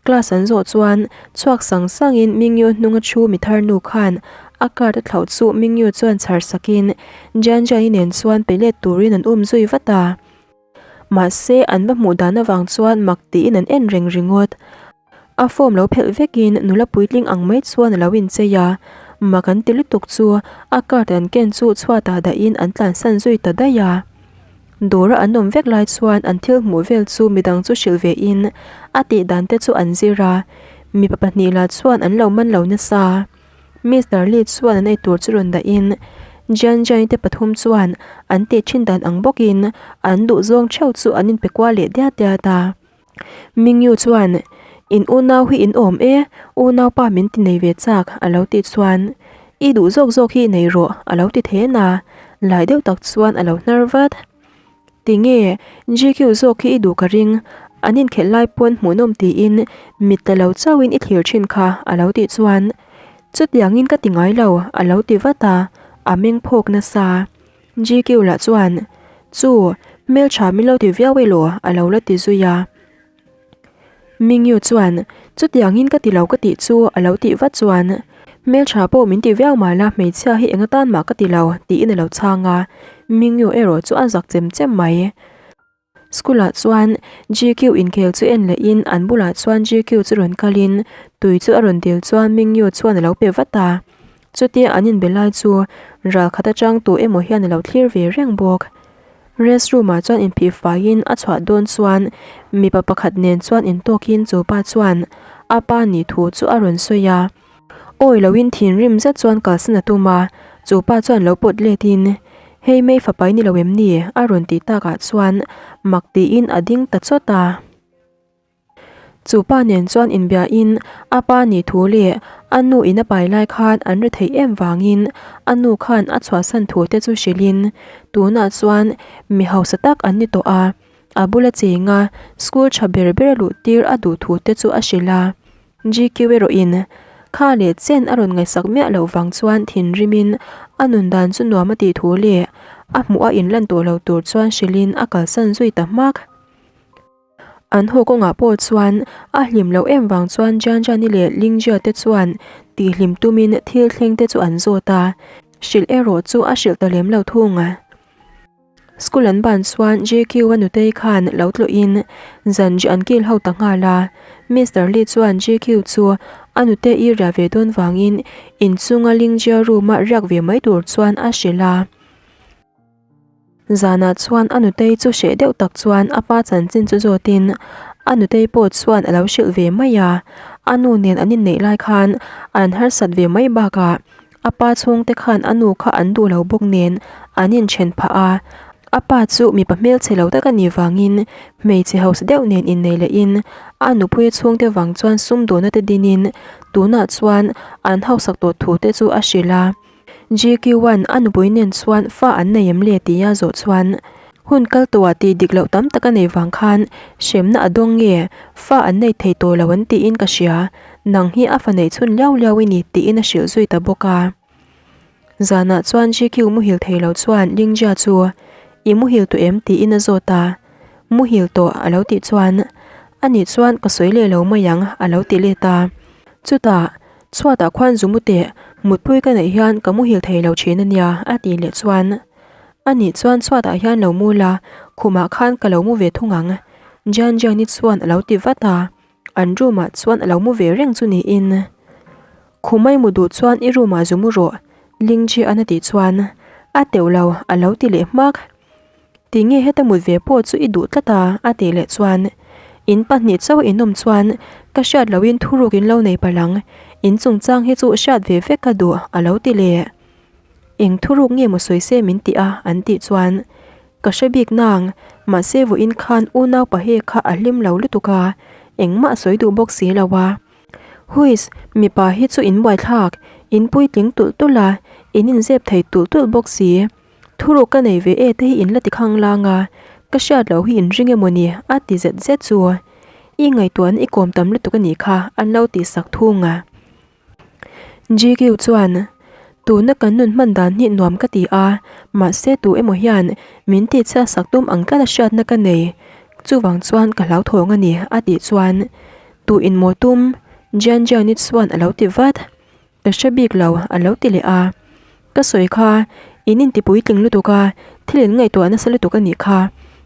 Class an zawh chuan chhuak sang sangin Mingyu hnunga thu mi thar nu khan a card a thlauh chu Mingyu chuan chhar sakin Jian Jian-i nen chuan pe let turin an um zui vat a. Mahse, an va hmuh dan avang chuan mak tiin an en reng ringawt. A form lo phelh vekin nula puitling ang mai chuan a lo inchei a, mak an ti lutuk chu a card an ken chu chhuatah dahin an tlansan zui ta daih a. Dawra an awm vek lai chuan an thil hmuh vel chu midang chu hrilh vein a tih dan te chu an zir a, mipa pahnih lah chuan an lo man lo nasa. Mister Lee chuan an eitur chu rawn dahin Jian Jian-i te pathum chuan an tih thin dan ang bawkin an duh zawng theuh chu an inpe kual leh diat diat a. Mingyu chuan, In unau hi in awm e, unaupa min ti nei ve chak, a lo tih chuan, I duh zawk zawk hi nei rawh, a lo ti then a, lai deuh tak chuan a lo hnar vat. Tinge, GQ zawk hi i duh ka ring, an inkhelh lai pawn hmuhnawm tiin mit tla lo chauhin i thlir thin kha, a lo tih chuan, Chutiangin ka ti ngai lo, a lo ti vat a, a meng phawk nasa. GQ lah chuan, Chu, hmeltha min lo ti viau elaw, a lo la ti zui a. Mingyu chuan, Chutiangin ka ti lo ka tih chu, a lo tih vat chuan, Hmeltha pawh min ti viau mah la, hmeichhia hi eng atan mah ka ti lo, tiin a lo chhang a. Mingyu erawh chu a zak chem chem mai. School ah chuan GQ inkhel chu en lehin an bulah chuan GQ chu rawn kalin tui chu a rawn dil chuan Mingyu chuan a lo pe vat a. Chutia an inbe lai chu ral khat atang tu emaw hian a lo thlir ve reng bawk. Restroom ah chuan inphih faiin a chhuah dawn chuan mipa pakhat nen chuan intawkin chu pa chuan a pa nih thu chu a rawn sawi a. Awi loin thinrim zet chuan kalsan a tum a, chu pa chuan lo pawt letin, Hei mei fapa i ni lo em ni? a rawn tih takah chuan mak tiin a ding ta chawt a. Chu pa nen chuan inbiain a pa nih thu leh a nu in a pai lai khan an ri theih em vangin a nu khan a chhuahsan thu te chu hrilhin tunah chuan mi hausa tak an ni tawh a, a bula chenga school tha ber ber a luh tir a duh thu te chu a hrilh a. GQ erawhin kha leh chen a rawn ngaihsak miah loh vang chuan thinrimin a nun dan chu nuam a tih thu leh a hmuh a inlan tawh lo tur chuan hrilhin a kalsan zui ta hmak. An haw kawngah pawh chuan a hlim loh em vang chuan Janjani leh Lingjia te chuan tihhlim tumin thil thleng te chu an zawt a, hrilh erawh chu a hrilh ta lem lo thung. School an ban chuan JQ a nutei khan lo tlawhin zanri an kil ho ta nghal a, Mister Lee chuan JQ chu a nute i riah ve dawn vangin inchunga Lingjia room-a riak ve mai tur chuan a hrilh a. Zanah chuan a nutei chu hreh deuh tak chuan a pa chanchin chu zawtin a nutei pawh chuan a lo hrilh ve mai a. A nu nen an inneih lai khan an harsat ve mai bakah a pa chhungte khan a nu kha an duh lo bawk nen an inthen phah a. A pa chu mipa hmelchhe lo tak a nih vangin hmeichhe hausa deuh nen innei lehin a nupui chhungte vang chuan sumdawhna te dinin tunah chuan an hausak tawh thu te chu a hrilh a. GQ-a'n a nupui nen chuan fa an nei em le tia zawh chuan hun kal tawhah tih dik loh tam tak a nei vang khan hremna a dawng nge fa an nei thei tawh lo an tiin ka hria, nang hi a fa neih chhun liau liau i ni tiin a hrilh zui ta bawk a. Zanah chuan GQ muhil thei lo chuan Lingjia chu i muhil tawh em tiin a zawt a, muhil tawh a lo tih chuan anih chuan ka sawi leh lo mai ang a lo ti let a, chutah Chhuatah khuan zu mu teh, mutpui ka neih hian ka muhil thei lo thin a nia, a tih leh chuan, A nih chuan chhuatah hian lo mu la, khumah khan ka lo mu ve thung ang, Jian Jian-i chuan a lo ti vat a, an room-ah chuan a lo mu ve reng chu niin. Khumai mu duh chuan i room-ah zu mu rawh, Ling Jian a tih chuan, A teuh lo, a lo ti leh hmak. Tinge heta mut ve pawh chu i duh tlat a? a tih leh chuan in pahnih chauh in awm chuan ka hriat lohin thuruk in lo nei palh ang, in chungchang hi chu hriat ve vek ka duh a lo ti leh. Eng thuruk nge maw sawi se min tih a? an tih chuan ka hre bik nang, mahse vawiin khan unau pahe kha a hlim lo lutuk a, engmah sawi duh bawk si lo a. Huiss, mipa hi chu in buaithlak, In puitling tulh tulh a, in inzep thei tulh tulh bawk si. Thuruk ka nei ve e te hi in la ti khanglang a, ka hriat loh hi in ring emaw ni a ti zet zet chu. I ngaihtuahna i kawm tam lutuk a nih kha an lo tih sak thung a. GQ chuan, Tuna kan nun hman dan hi nuam ka ti a, mahse tu emaw hian min tihchhiat sak tum ang tlat a hriatna ka nei. Chuvang chuan ka hlauthawng a ni a tih chuan, Tu in maw tum? Jian Jian-i chuan a lo ti vat. Ka hre bik lo a lo ti leh a. Ka sawi kha in inti puitling lutuk a, thil in ngaihtuah nasa lutuk a nih kha.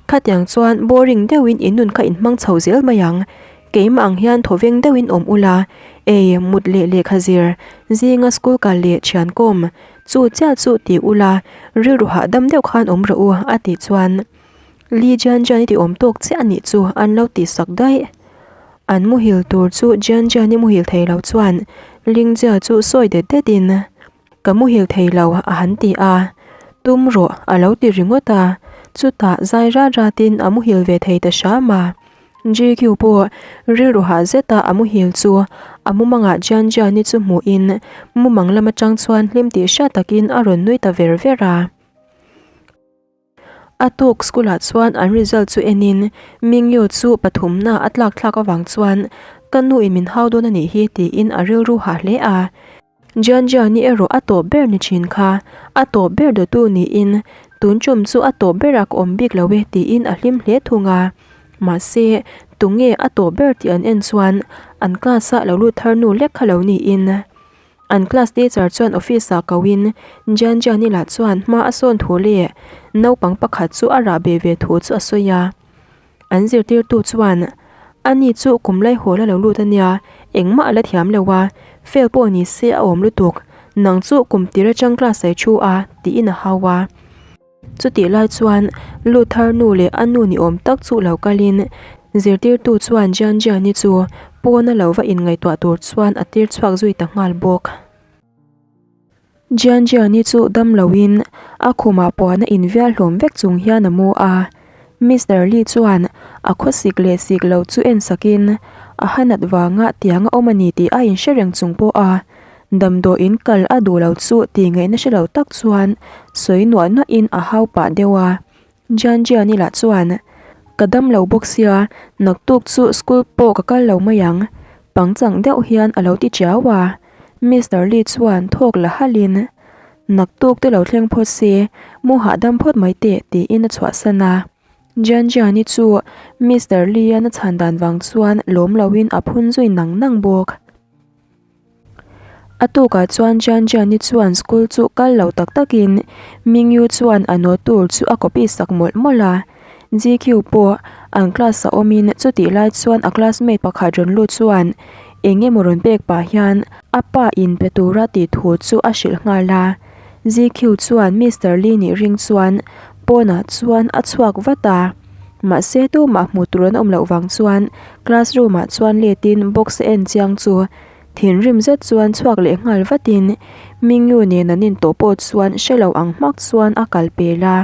Khatiang chuan boring deuhin in nun kha in hmang chho zel mai ang. Keimah ang hian thawveng deuhin awm ula, ei, mut leh lehkha zir, zinga school kal leh thian kawm, chu chiah chu ti ula, rilru hahdam deuh khan awm rawh u a tih chuan Li Jian Jian i ti awm tawk chiah a nih chu an lo tih sak daih. An muhil tur chu Jian Jian i muhil thei lo chuan Ling Jia chu sawi det det in Ka muhil thei lo a han ti a, Tum rawh a lo ti ringawt a, chutah zai rat rat in a muhil ve thei ta hram a. GQ pawh rilru hah zet a a muhil chu a mumangah Jian Jian i chu hmuh in mumang lam atang chuan hlim tih hriat takin a rawn nui ta ver ver a. A tuk school ah chuan an result chu en in Mingyu chu pathumna a tlak thlak avang chuan ka nu in min hau dawn a nih hi tiin a rilru hah hle a. Jian Jian-i erawh a tawp ber ni thin kha a tawp ber dawtu niin tun tum chu a tawp berah ka awm bik lo e tiin a hlim hle thung a. Mahse tunge a tawp ber tih an en chuan an class ah lo lut thar nu lek kha lo niin. An class teacher chuan office ah ko in Jian Jian-i lah chuan hma a sawn thu leh naupang pakhat chu a rah be ve thu chu a sawi a. An zirtirtu chuan, Ani chu kum lai hawl a lo lut a nia, engmah a la thiam lo a, fail pawh ni se a awm lutuk, nang chu kum tir atang class ai thu a, tiin a hau a. Chutih lai chuan Luther nu leh a nu ni awm tak chu lo kalin zirtirtu chuan Jian Jian-i chu pawna lo va inngaihtuah tur chuan a tir chhuak zui ta nghal bawk. Jian Jian-i chu dam loin a khumah puan a invial hlawm vek chung hian a mu a. Mister Li chuan a khawsik leh sik lo chu en sakin a hanat vanga tiang a awm a ni tih a inhre reng chung pawh a Damdawiin kal a duh lo chu tih ngaihna hre lo tak chuan sawi nuah nuahin a hau pah deuh a. Jian Jiani lah chuan, Ka dam lo bawk sia, naktuk chu school pawh ka kal lo mai ang, pangchang deuh hian a lo ti chiau a. Mister Lee chuan thawk la halhin, Naktuk te lo thleng phawt se, mu hahdam phawt mai teh, tiin a chhuahsan a. Jian Jiani chu Mister Lee-a'n a chhan dan vang chuan lawm loin a phun zui nang nang bawk. A tukah chuan Jian Jiani chuan school chu kal lo tak takin Mingyu chuan a note tur chu a copy sak mawlh mawlh a. GQ pawh an class a awmin chutih lai chuan a classmate pakhat rawn lut chuan eng emaw rawn pek pah hian a pa in pe tura tih thu chu a hrilh nghal a. GQ chuan Mister Lee nih ring chuan pawnah chuan a chhuak vat a. Mahse tumah hmuh tur an awm loh vang chuan classroom ah chuan let in box a en chiang chu thinrim zet chuan chhuak leh nghal vatin Mingyu nen an intawh pawh chuan hre lo ang hmak chuan a kal pel a.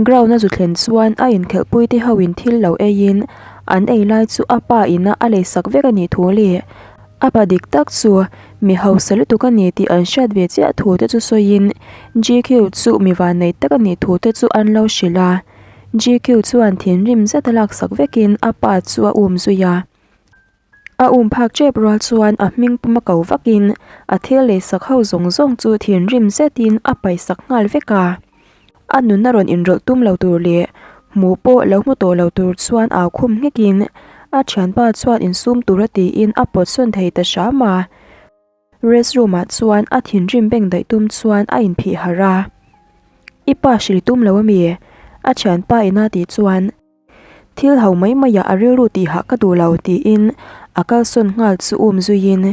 Ground a zu thlen chuan a inkhelhpui te ho in thil lo eiin an ei lai chu a pa ina a leisak vek a nih thu leh a pa dik tak chu mi hausa lutuk a ni tih an hriat ve chiah thu te chu sawiin GQ chu mi vannei tak a nih thu te chu an lo hrilh a. GQ chuan thinrim zet a laksak vekin a pa chu a um zui a. A um phak tep rual chuan a hming pum a ko vakin a thil leisak ho zawng zawng chu thinrim zetin a paihsak nghal vek a. A nunna rawn inrawlh tum lo tur leh hmuh pawh lo hmu tawh lo tur chuan au khum nghekin a thianpa chuan insum tura tiin a pawt sawn thei ta hram a. Restroom ah chuan a thinrim beng daih tum chuan a inphih harh a. I pa hrilh tum lo ami? A thianpa ina tih chuan thil ho mai mai ah a rilru tihah ka duh lo tiin a kalsawn nghal chu um zuiin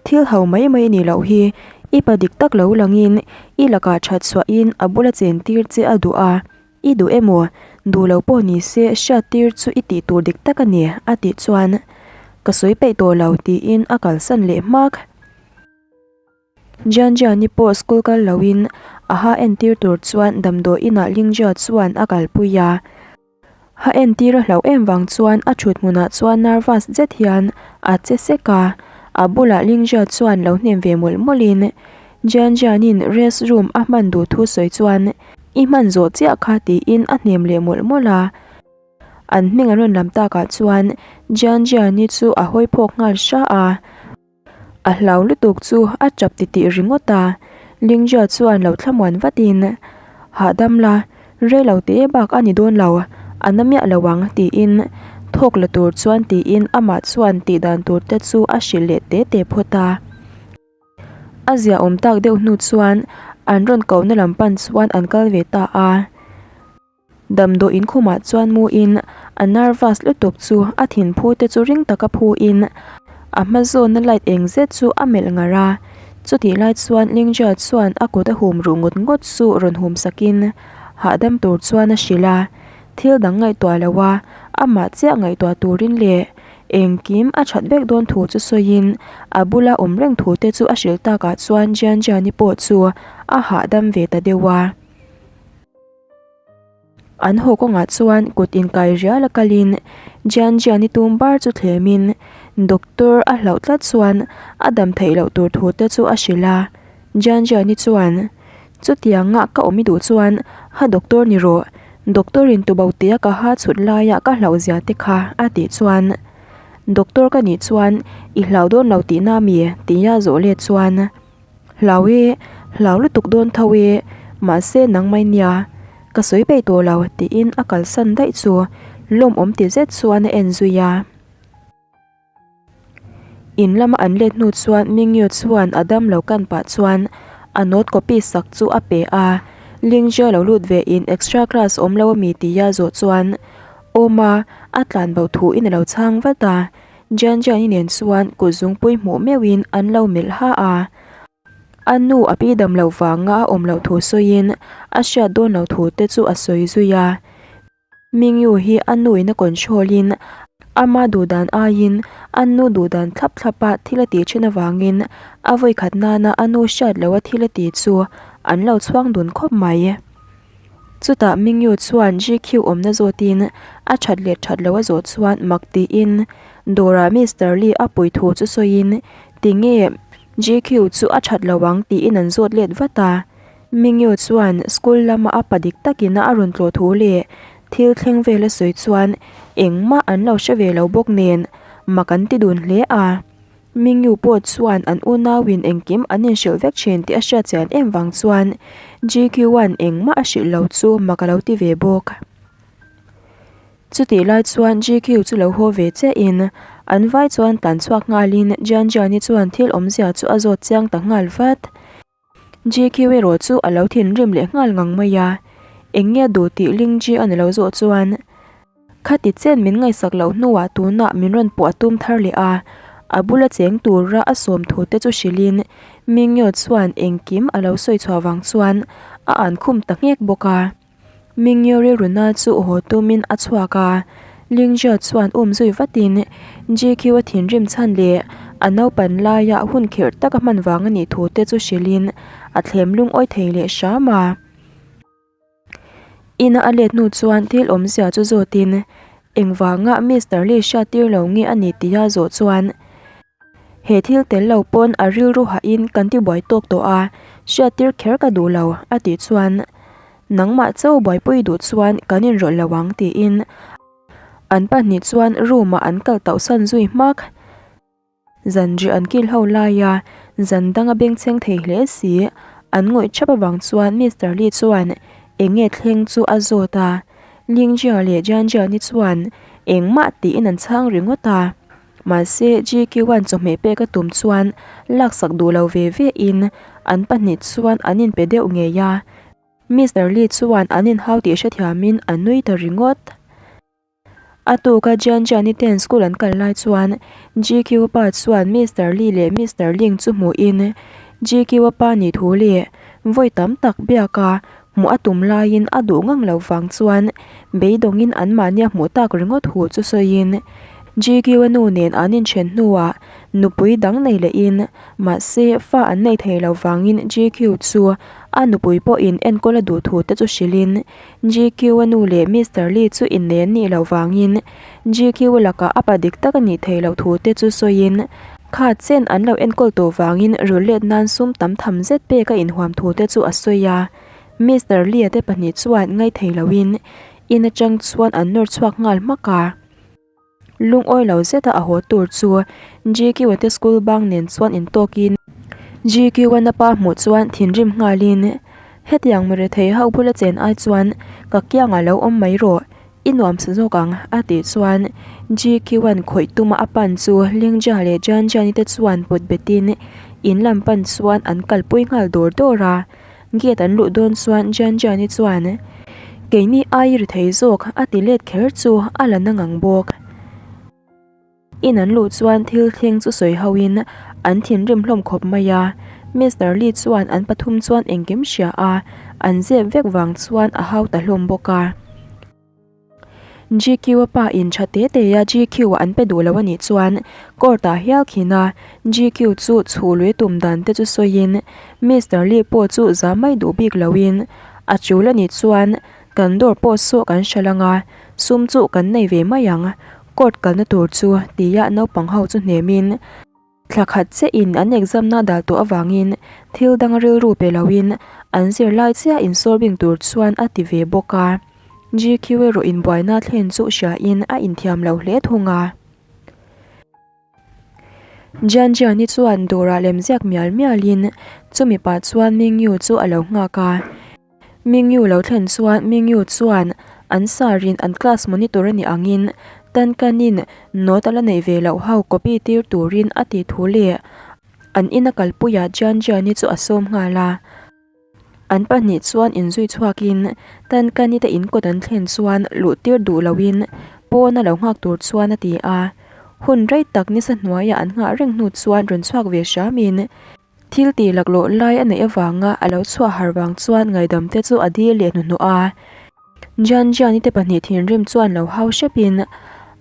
thil ho mai mai nih loh hi i pa dik tak lo langin i lakah that chhuahin a bula chen tir che a duh a. I duh emaw? Duh lo pawh ni se hriat tir chu i tih tur dik tak a ni, a tih chuan ka sawi peih tawh lo tiin a kalsan leh hmak. Jian Jiani pawh school kal loin a ha entir tur chuan damdawi inah Lingjia chuan a kalpui a. Ha entir a hlauh em vang chuan a thut hmunah chuan nervous zet hian a che sek a. A bulah Lingjia chuan lo hnem ve mawlh mawlhin Jian Jianin rest room a hman duh thu sawi chuan I hman zawh chiah kha tiin a hnem leh mawlh mawlh a. An hming an rawn lam takah chuan Jian Jiani chu a hawi phawk nghal hra a. A hlau lutuk chu a tap titih ringawt a, Lingjia chuan lo thlamuan vatin, Hahdam la, rei lo teh bak a ni dawn lo, a na miah lo ang tiin thawk la tur chuan tiin amah chuan tihdan tur te chu a hrilh leh te te phawt a. A ziaawm tak deuh hnu chuan an rawn kohna lam pan chuan an kal ve ta a. Damdawi inkhumah chuan muin a nervous lutuk chu a thinphu te chu ring taka phuin a hma zawna light eng zet chu a melh ngar a. Chutih lai chuan Lingjia chuan a kut a hum ruh ngawt ngawt chu rawn hum sakin hahdam tur chuan a hrilh a. Thil dang ngaihtuah lo a, amah chiah ngaihtuah turin leh engkim a that vek dawn thu chu sawiin a bula awm reng thu te chu a hrilh takah chuan Jianjiani pawh chu a hahdam ve ta deuh a. An haw kawngah chuan kut inkai rial a kalin Jian Jian-i tum bar chu thlemin doctor a hlauh tlat chuan a dam theih loh tur thu te chu a hrilh a. Jian Jian-i chuan, Chutianga ka awm i duh chuan ha doctor ni rawh, doctor in tubo tia ka ha chhut laia ka hlauh zia te kha a tih chuan Doctor ka nih chuan i hlau dawn lo tihna mi? tia zawh let chuan. Hlau e, hlau lutuk dawn tho e, mahse nang mai nia, ka sawi peih tawh lo tiin a kalsan daih chu lawmawm ti zet chuan a en zui a. In lama an let hnu chuan Mingyu chuan a dam lo kan pah chuan a note copy sak chu a pe a, Lingjia lo lut ve in extra class awm lo ami tia zawh chuan awm a, a tlan bo thu in a lo chhang vat a. Jianjiani nen chuan kut zungpui hmuh meuhin an lo melh ha a. A nu a pi dam loh vanga a awm loh thu sawiin a hriat dawn loh thu te chu a sawi zui a. Mingyu hi a nu in a control in ama duhdan aiin a nu duhdan thlap thlap a thil a tih thin avangin a vawikhat nana a nu hriat loh a thil a tih chu an lo chhuang dun khawp mai. Chutah Mingyu chuan GQ awmna zawtin a that leh that loh a zawh chuan mak tiin dawrah Mister Lee a pui thu chu sawiin tinge GQ chu a that lo ang tiin an zawt let vat a. Mingyu chuan school lama a pa dik takin a rawn tlawh thu leh thil thleng vel a sawi chuan engmah an lo hre ve lo bawk nen mak an ti dun hle a. Mingyu pawh chuan an unauin engkim an inhrilh vek thin tih a hriat chian em vang chuan GQ-a'n engmah a hrilh lo chu mak a lo ti ve bawk. Chutih lai chuan GQ chu lo haw ve chiahin an vai chuan tlan chhuak nghalin Jian Jian-i chuan thil awmzia chu a zawt chiang ta nghal vat. GQ erawh chu a lo thinrim leh nghal ngang mai a, eng nge duh tih Lingji a ni lo zawh chuan khati chen min ngaihsak loh hnuah tunah min rawn pawh a tum thar leh a, a bula cheng tura a sawm thu te chu hrilhin Mingyo chuan engkim a lo sawi chhuah vang chuan a an khum ta nghek bawk a. Mingyo rilruna chu haw tumin a chhuak a, Lingjia chuan um zui vatin GQ a thinrim chhan leh a naupan laia hun khirh taka hman vang a nih thu te chu hrilhin a thlem lungawi thei leh hram a. Ina a let hnu chuan thil awmzia chu zawtin engvanga Mister Lee hriattir lo nge a ni tia zawh chuan He thil tel lo pawn a rilru hahin kan ti buai tawk tawh a, hriattir kher ka duh lo, a tih chuan nangmah cho buaipui duh chuan kan inrawlh lo ang tiin an pahnih chuan room ah an kal tauhsan zui hmak. Zanriah an kil ho laia zan dang a bengchheng thei hle si, an ngawih thap avang chuan Mister Lee chuan eng nge thleng chu a zawt a, Lingjia leh Jianjiani chuan engmah tiin an chhang ringawt a. Mahse, GQ-a'n chawhmeh pek a tum chuan laksak duh lo ve ve in an pahnih chuan an inpe deuh ngei a. Mister Lee chuan an inhau tih hrethiamin a nui ta ringawt. A tuka Jian Jian-i ten school an kal lai chuan GQ-a pa chuan Mister Lee leh Mister Ling chu hmuhin GQ-a pa nih thu leh vawi tam tak biak a hmuh a tum laiin a duh ngang lo vang chuan beidawngin anmahnia hmuh tak ringawt hu chu sawiin GQ-a nu nen an inthen hnuah nupui dang nei lehin mahse fa an nei thei lo vangin GQ chu a nupui pawhin enkawl a duh thu te chu hrilhin GQ-a nu leh Mister Lee chu innei an nih loh vangin GQ-a lakah a pa dik tak a nih theih loh thu te chu sawiin. Kha chen an lo enkawl tawh vangin rul let nan sum tam tham zet pek a inhuam thu te chu a sawi a. Mister Lee-a te pahnih chuan ngaithei loin in atang chuan an nawr chhuak nghal hmak a. Lungawi lo zeta a haw tur chu GQ-a te school bang nen chuan intawkin GQ-a napa hmuh chuan thinrim nghalin, Hetiang mi rethei ho bula chen ai chuan ka kiangah lo awm mai rawh, I nuam sa zawk ang, a tih chuan GQ-a'n khawih tuma a pan chu Lingja leh Janjani te chuan pawt betin in lam pan chuan an kalpui nghal dawr dawr a. Gate an luh dawn chuan Janjani chuan, Keini ai ri thei zawk, a ti let kher chu a la na ngang bawk. In an luh chuan thil thleng chu sawi ho in an thinrim hlawm khawp mai a, Mister Lee chuan an pathum chuan engkim hria a, an zep vek vang chuan a hau ta hlawm bawk a. GQ a pa in tha te te a GQ a an pe duh lo a nih chuan court ah hial khin a, GQ chu chhuh lui tum dan te chu sawi in Mister Lee pawh chu za mai duh bik lo in a chul a nih chuan Kan dawr pawh saw kan hre lang a, sum chu kan nei ve mai ang, court kalna tur chu tia naupang ho chu hnemin thla khat chiahin an exam na dal tawh avangin thil dang rilru pe loin an zirlai chiah insawrbing tur chuan a ti ve bawk a. GQ erawh inbuaina thlen chu hriain a inthiam lo hle thung a. Jianjiani chuan dawrah lemziak mial mialin chumi pah chuan Mingyu chu a lo nghak a. Mingyu lo thlen chuan Mingyu chuan an sarin an class monitor a nih angin Tankanin note a la neih ve loh ho copy tir turin a ti thu leh an ina kalpuiah Jianjiani chu a sawm nghal a. An pahnih chuan inzui chhuakin Tankani te in kawt an thlen chuan luh tir duh loin pawn a lo nghak tur chuan a ti a. Hun rei tak nisa hnuaiah an nghah reng hnu chuan rawn chhuak ve hramin thil tih laklawh lai a neih avanga a lo chhuah har vang chuan ngaidam te chu a dil leh hnuhnawh a. Jianjiani te pahnih thinrim chuan lo hau hrepin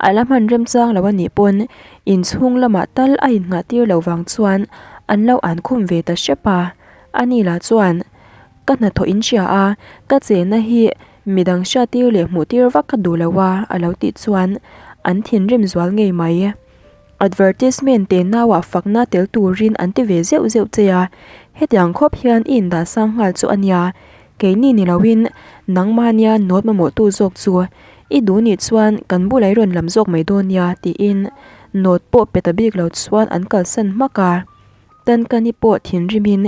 a la hman remchang lo a nih pawn inchhung lamah tal a innghah tir loh vang chuan an lo an khum ve ta hrep a. Ani lah chuan, Ka hnathawh in hria a, ka chenna hi midang hriattir leh hmuhtir vak ka duh lo a, a lo tih chuan an thinrim zual ngei mai. Advertisement te nauah fakna tel turin an ti ve zeuh zeuh che a, hetiang khawp hian i indah sang nghal chu a nia, keini ni loin nangmahnia note mamawhtu zawk chu i duh nih chuan kan bulah i rawn lam zawk mai dawn nia tiin note pawh pe ta bik lo chuan an kalsan hmak a. Tankani pawh thinrimin,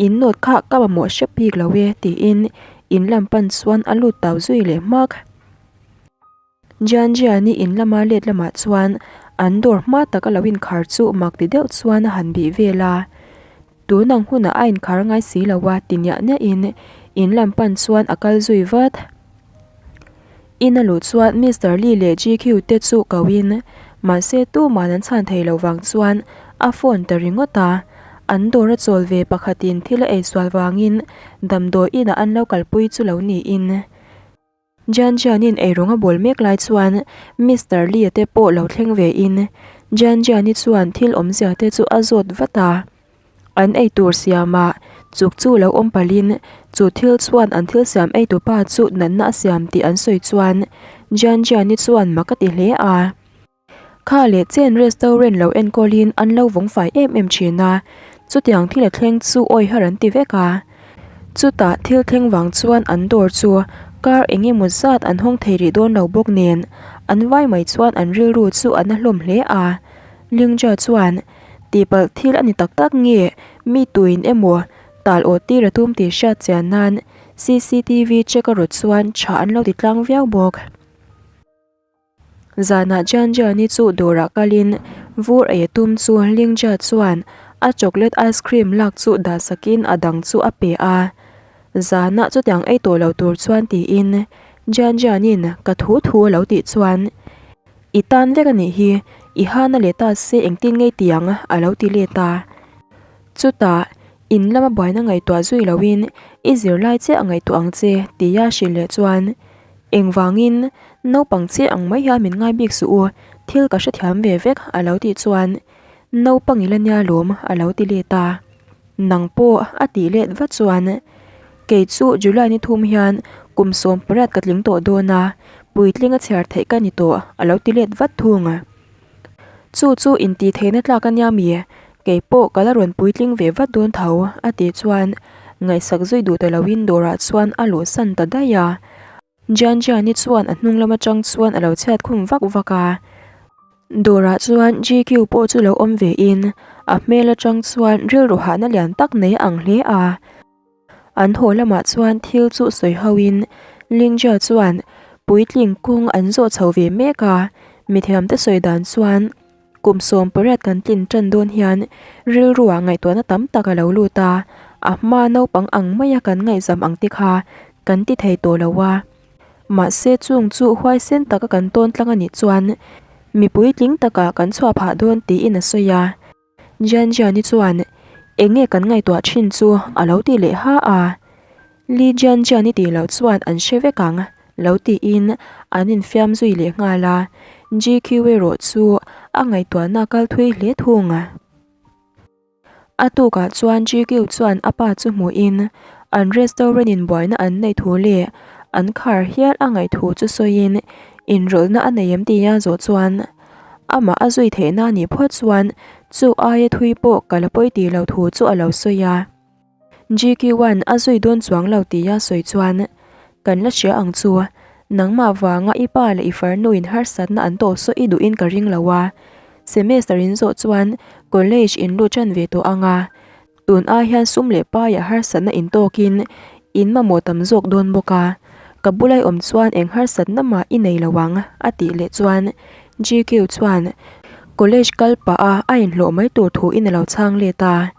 In note kha ka mamawh hrep bik lo e, tiin in lam pan chuan a lut tau zui leh hmak. Jianjiani in lama let lamah chuan an dawr hma taka lo inkhar chu mak ti deuh chuan a han bih vel a. Tun ang hunah a inkhar ngai si lo a ti niah niahin in lam pan chuan a kal zui vat. In a luh chuan Mister Lee leh GQ te chu ko in, mahse tuman an chhan thei lo vang chuan a phone ta ringawt a. An dawr a chawl ve pakhatin thil a eisual vangin damdawi inah an lo kalpui chu lo niin. Jian Jianin eirawng a bawl mek lai chuan Mister Lee-a te pawh lo thleng ve in, Jian Jiani chuan thil awmzia te chu a zawt vat a. An eitur siamah chuk chu lo awm palhin chu thil chuan an thil siam eitupa chu natna a siam tih an sawi chuan Jian Jiani chuan mak a ti hle a. Kha leh chen restaurant lo enkawlin an lo vawng fai em em thin a, chutiang thil a thleng chu awi har an ti vek a. Chutah thil thleng vang chuan an dawr chu kar eng emaw zat an hawng thei rih dawn lo bawk nen an vai mai chuan an rilru chu a na hlawm hle a. Lingja chuan Tihpalh thil a ni tak tak nge mi tuin emaw tal aw tir a tum tih hriat chian nan cctv check a rawt chuan tha an lo ti tlang viau bawk. Zanah Jianjiani chu dawrah kalin vur ei a tum chu Lingjia chuan a chocolate ice cream lak chu dah sakin a dang chu a pe a. Zanah chutiang ei tawh lo tur chuan tiin Jianjianin ka thu thu a lo tih chuan I tan vek a nih hi, i hana leh ta se engtin ngei ti ang a lo ti let a. Chutah, in lama buaina ngaihtuah zui loin i zirlai chiah a ngaihtuah ang che tia hrilh leh chuan, Engvangin, naupang chiah ang mai hian min ngai bik suh u, thil ka hrethiam ve vek a lo tih chuan, Naupang ila nia lawm a lo ti let a. Nang pawh a tih let vat chuan, Kei chu July ni thum hian kum 18 ka tling tawh dawn a, puitling a chhiar theih ka ni tawh a lo ti let vat thung. Chu chu intih theihna tlak a nia mi? Kei pawh ka la rawn puitling ve vat dawn tho, a tih chuan ngaihsak zui duh ta loin dawrah chuan a luhsan ta daih a. Jianjiani chuan a hnung lam atang chuan a lo chhiat khum vak vak a. Dawrah chuan GQ pawh chu lo awm ve in a hmel atang chuan rilru hahna lian tak nei a ang hle a. An haw lamah chuan thil chu sawi ho in Lingjia chuan puitling kawng an zawh chho ve mek a, mithiamte sawi dan chuan Kum 18 kan tlin tan dawn hian rilruah ngaihtuahna tam tak a lo lut a, a hma naupang ang maia kan ngaihzam ang te kha kan ti thei tawh lo a. Mahse chung chu huaisen taka kan tawn tlang a nih chuan mi puitling takah kan chhuah phah dawn tiin a sawi a. Jianjiani chuan eng nge kan ngaihtuah thin chu a lo ti leh ha a. Li Jianjiani tih loh chuan an hre vek ang. Lo tiin an infiam zui leh nghal a, GQ erawh chu a ngaihtuahna kal thui hle thung. A tukah chuan GQ chuan a pa chu hmuhin an restaurant in buaina an neih thu leh an khar hial a ngaih thu chu sawiin inrawlhna a nei em tia zawh chuan amah a zui theihna a nih phawt chuan chu aia thui pawh ka la pawi tih loh thu chu a lo sawi a. GQ-a'n a zui dawn chuang lo tia sawi chuan, Kan la hria ang chu, nangmah vanga i pa leh i farnuin harsatna an tawh saw i duhin ka ring lo a, semester in zawh chuan college in lut ṭan ve tawh ang a, tun ai hian sum leh paiah harsatna in tawkin in mamawh tam zawk dawn bawk a, ka bula i awm chuan eng harsatna mah i nei lo ang, a tih leh chuan GQ chuan college kal pah a a inhlawh mai tur thuin a lo chhang let a.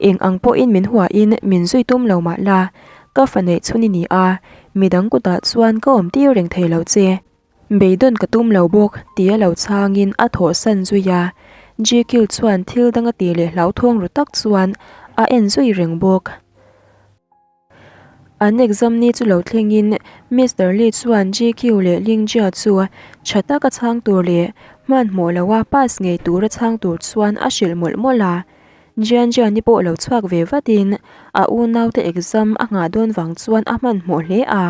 Eng ang pawhin min huahin min zui tum lo mah la, ka fa neih chhun i ni a, midang kutah chuan ka awm tir reng thei lo che. Beidawn ka tum lo bawk, tia lo chhangin a thawhsan zui a. GQ chuan thil dang a tih leh hlauthawng ru tak chuan a en zui reng bawk. An exam ni chu lo thlengin Mister Lee chuan GQ leh Ling Jia chu tha taka chhang tur leh hmanhmawh loa pass ngei tura chhang tur chuan a hrilh mawlh mawlh a. Jian Jian-i pawh lo chhuak ve vatin a unaute exam a nghah dawn vang chuan a hmanhmawh hle a.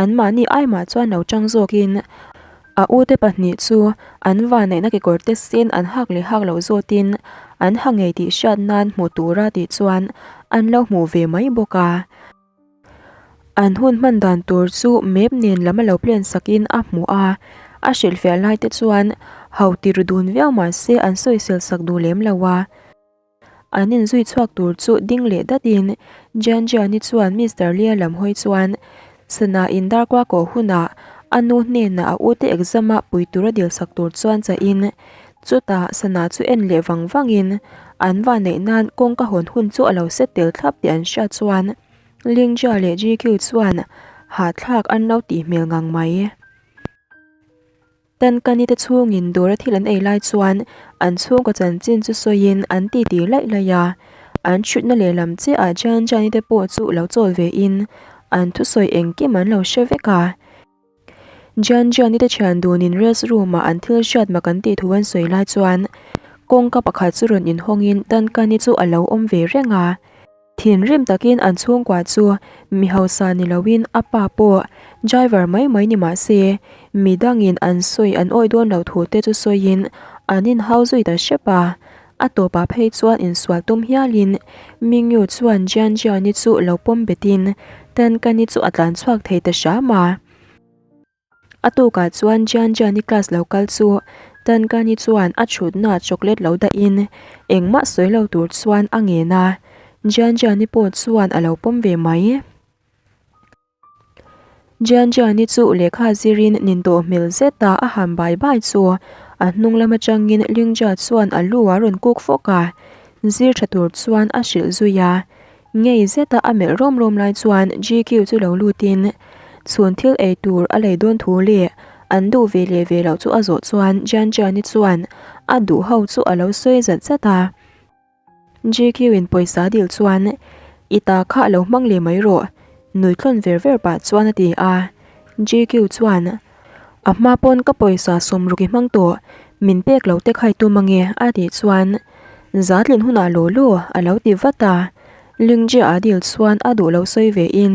Anmahni aimah chuan lo tang zawkin A ute pahnih chu an vanneihna kekawrte sen an hak leh hak loh zawtin an ha ngei tih hriat nan hmu tura tih chuan an lo hmuh ve mai bawk a. An hun hman dan tur chu map nen lam a lo plan sakin a hmu a, a hrilhfiah lai te chuan ho ti ru dun viau mah se an sawisel sak duh lem lo a. An inzui chhuak tur chu ding leh datin Jianjiani chuan Mister Lia lam hawi chuan sana in darkua kawh hunah a nu hnenah a ute exam ah pui tura dil sak tur chuan chahin chutah sana chu en leh vang vangin an vanneih nan kawngka hawn hun chu a lo set tel thlap tih an hriat chuan Lingjia leh GQ chuan hahthlak an lo tih hmel ngang mai. Tankani te chhungin dawra thil an ei lai chuan an chhungkaw chanchin chu sawiin an titi laih laih a, an thutna lehlam chiahah Janjani te pawh chu lo chawl vein an thusawi engkim an lo hre vek a. Janjani te thian dunin rest room ah an thil hriat mak an tih thu an sawi lai chuan kawngka pakhat chu rawn inhawngin Tankani chu a lo awm ve reng a. Thinrim takin an chhungkua chu mi hausa ni loin a pa pawh driver mai mai ni mah se, mi dangin an sawi an awih dawn lo thu te chu sawiin an inhau zui ta hrep a. A tawpah phei chuan insual tum hialin Mingyu chuan Jianjiani chu lo pawm betin Tankani chu a tlan chhuak thei ta hram a. A tukah chuan Jian Jiani class lo kal chu Tankani chuan a thutna chocolate lo dahin engmah sawi lo tur chuan a ngen a, Jian Jiani pawh chuan a lo pawm ve mai. Jian Jiani chu lehkha zirin nin tawh hmel zeta a ham bai bai chu a hnung lam atangin Lingjia chuan a lu a rawn kuk fawk a, zir tha tur chuan a hrilh zui a. Ngei zeta a melh rawm rawm lai chuan GQ chu lo lutin chhun thil ei tur a lei dawn thu leh an duh ve leh ve loh chu a zawh chuan Jianjiani chuan a duh ho chu a lo sawi zat zat a. GQ in pawisa dil chuan I ta kha lo hmang leh mai rawh nui tlawn ver ver pah chuan a ti a. GQ chuan A hma pawn ka pawisa sawmruk i hmang tawh, min pek lo te khai tum ange a tih chuan Zatlin hunah law law a lo ti vat a. Lingjia a dil chuan a duh lo sawi ve in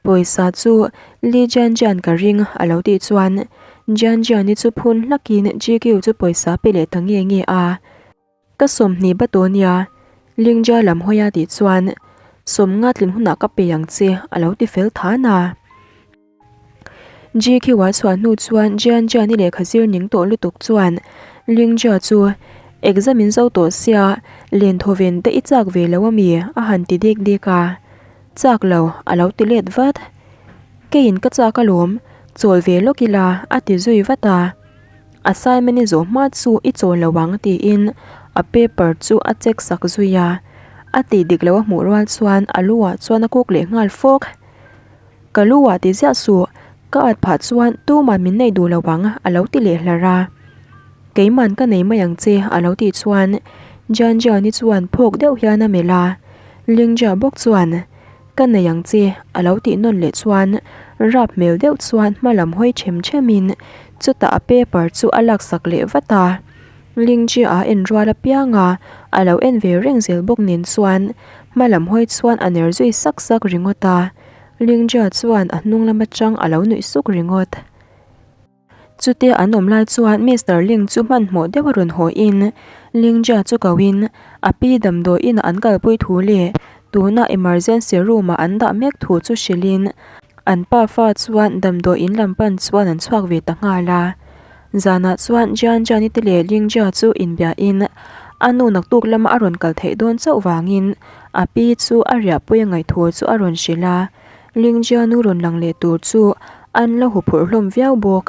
pawisa chu Li Jian Jian ka ring a lo tih chuan Jianjiani chu phun hlakin GQ chu pawisa pe leh ta nge nge a. Ka 20 bato nia, Lingja lam hawi a tih chuan 50 tlin hunah ka pe ang che a lo ti fel than a. GQ a chhuah hnu chuan Jianjiani lehkha zir ning tawh lutuk chuan Lingja chu exam in zo tawh sia len thaw ven te i chak ve lo ami a han ti dek dek a. Chak lo a lo ti let vat. Keiin ka chak alawm, chawl ve lawk ila a ti zui vat a. Assignment i zawh hma chu i chawl lo ang tiin a paper chu a check sak zui a. A tih dik loh a hmuh rual chuan a lu ah chuan a kuk leh nghal fawk. Ka lu ah ti ziah suh, ka at phah chuan tumah min nei duh lo ang a lo ti leh hlar a. Keiman ka nei mai ang che a lo tih chuan Janjiani chuan phawk deuh hian a melh a. Lingja bawk chuan Ka nei ang che a lo tih nawn leh chuan rap hmel deuh chuan hma lam hawi them them in chutah a paper chu a laksak leh vat a. Lingji a en rual apiang a, a lo en ve reng zel bawk nen chuan hma lam hawi chuan a ner zui sak sak ringawt a. Lingja chuan a hnung lam atang a lo nuih suk ringawt. Chutia an awm lai chuan Mister Ling chu hmanhmawh deuh a rawn haw in Lingja chu ko in a pi damdawi inah an kalpui thu leh tuna emergency room ah an dah mek thu chu hrilh in an pa fa chuan damdawi in lam pan chuan an chhuak ve ta nghal a. Zanah chuan Jian Jian-i te leh Lingja chu inbia in a nu naktuk lama a rawn kal theih dawn chauh vangin a pi chu a riahpui a ngaih thu chu a rawn hrilh a. Lingjianu rawn lang leh tur chu an la huphurh hlawm viau bawk.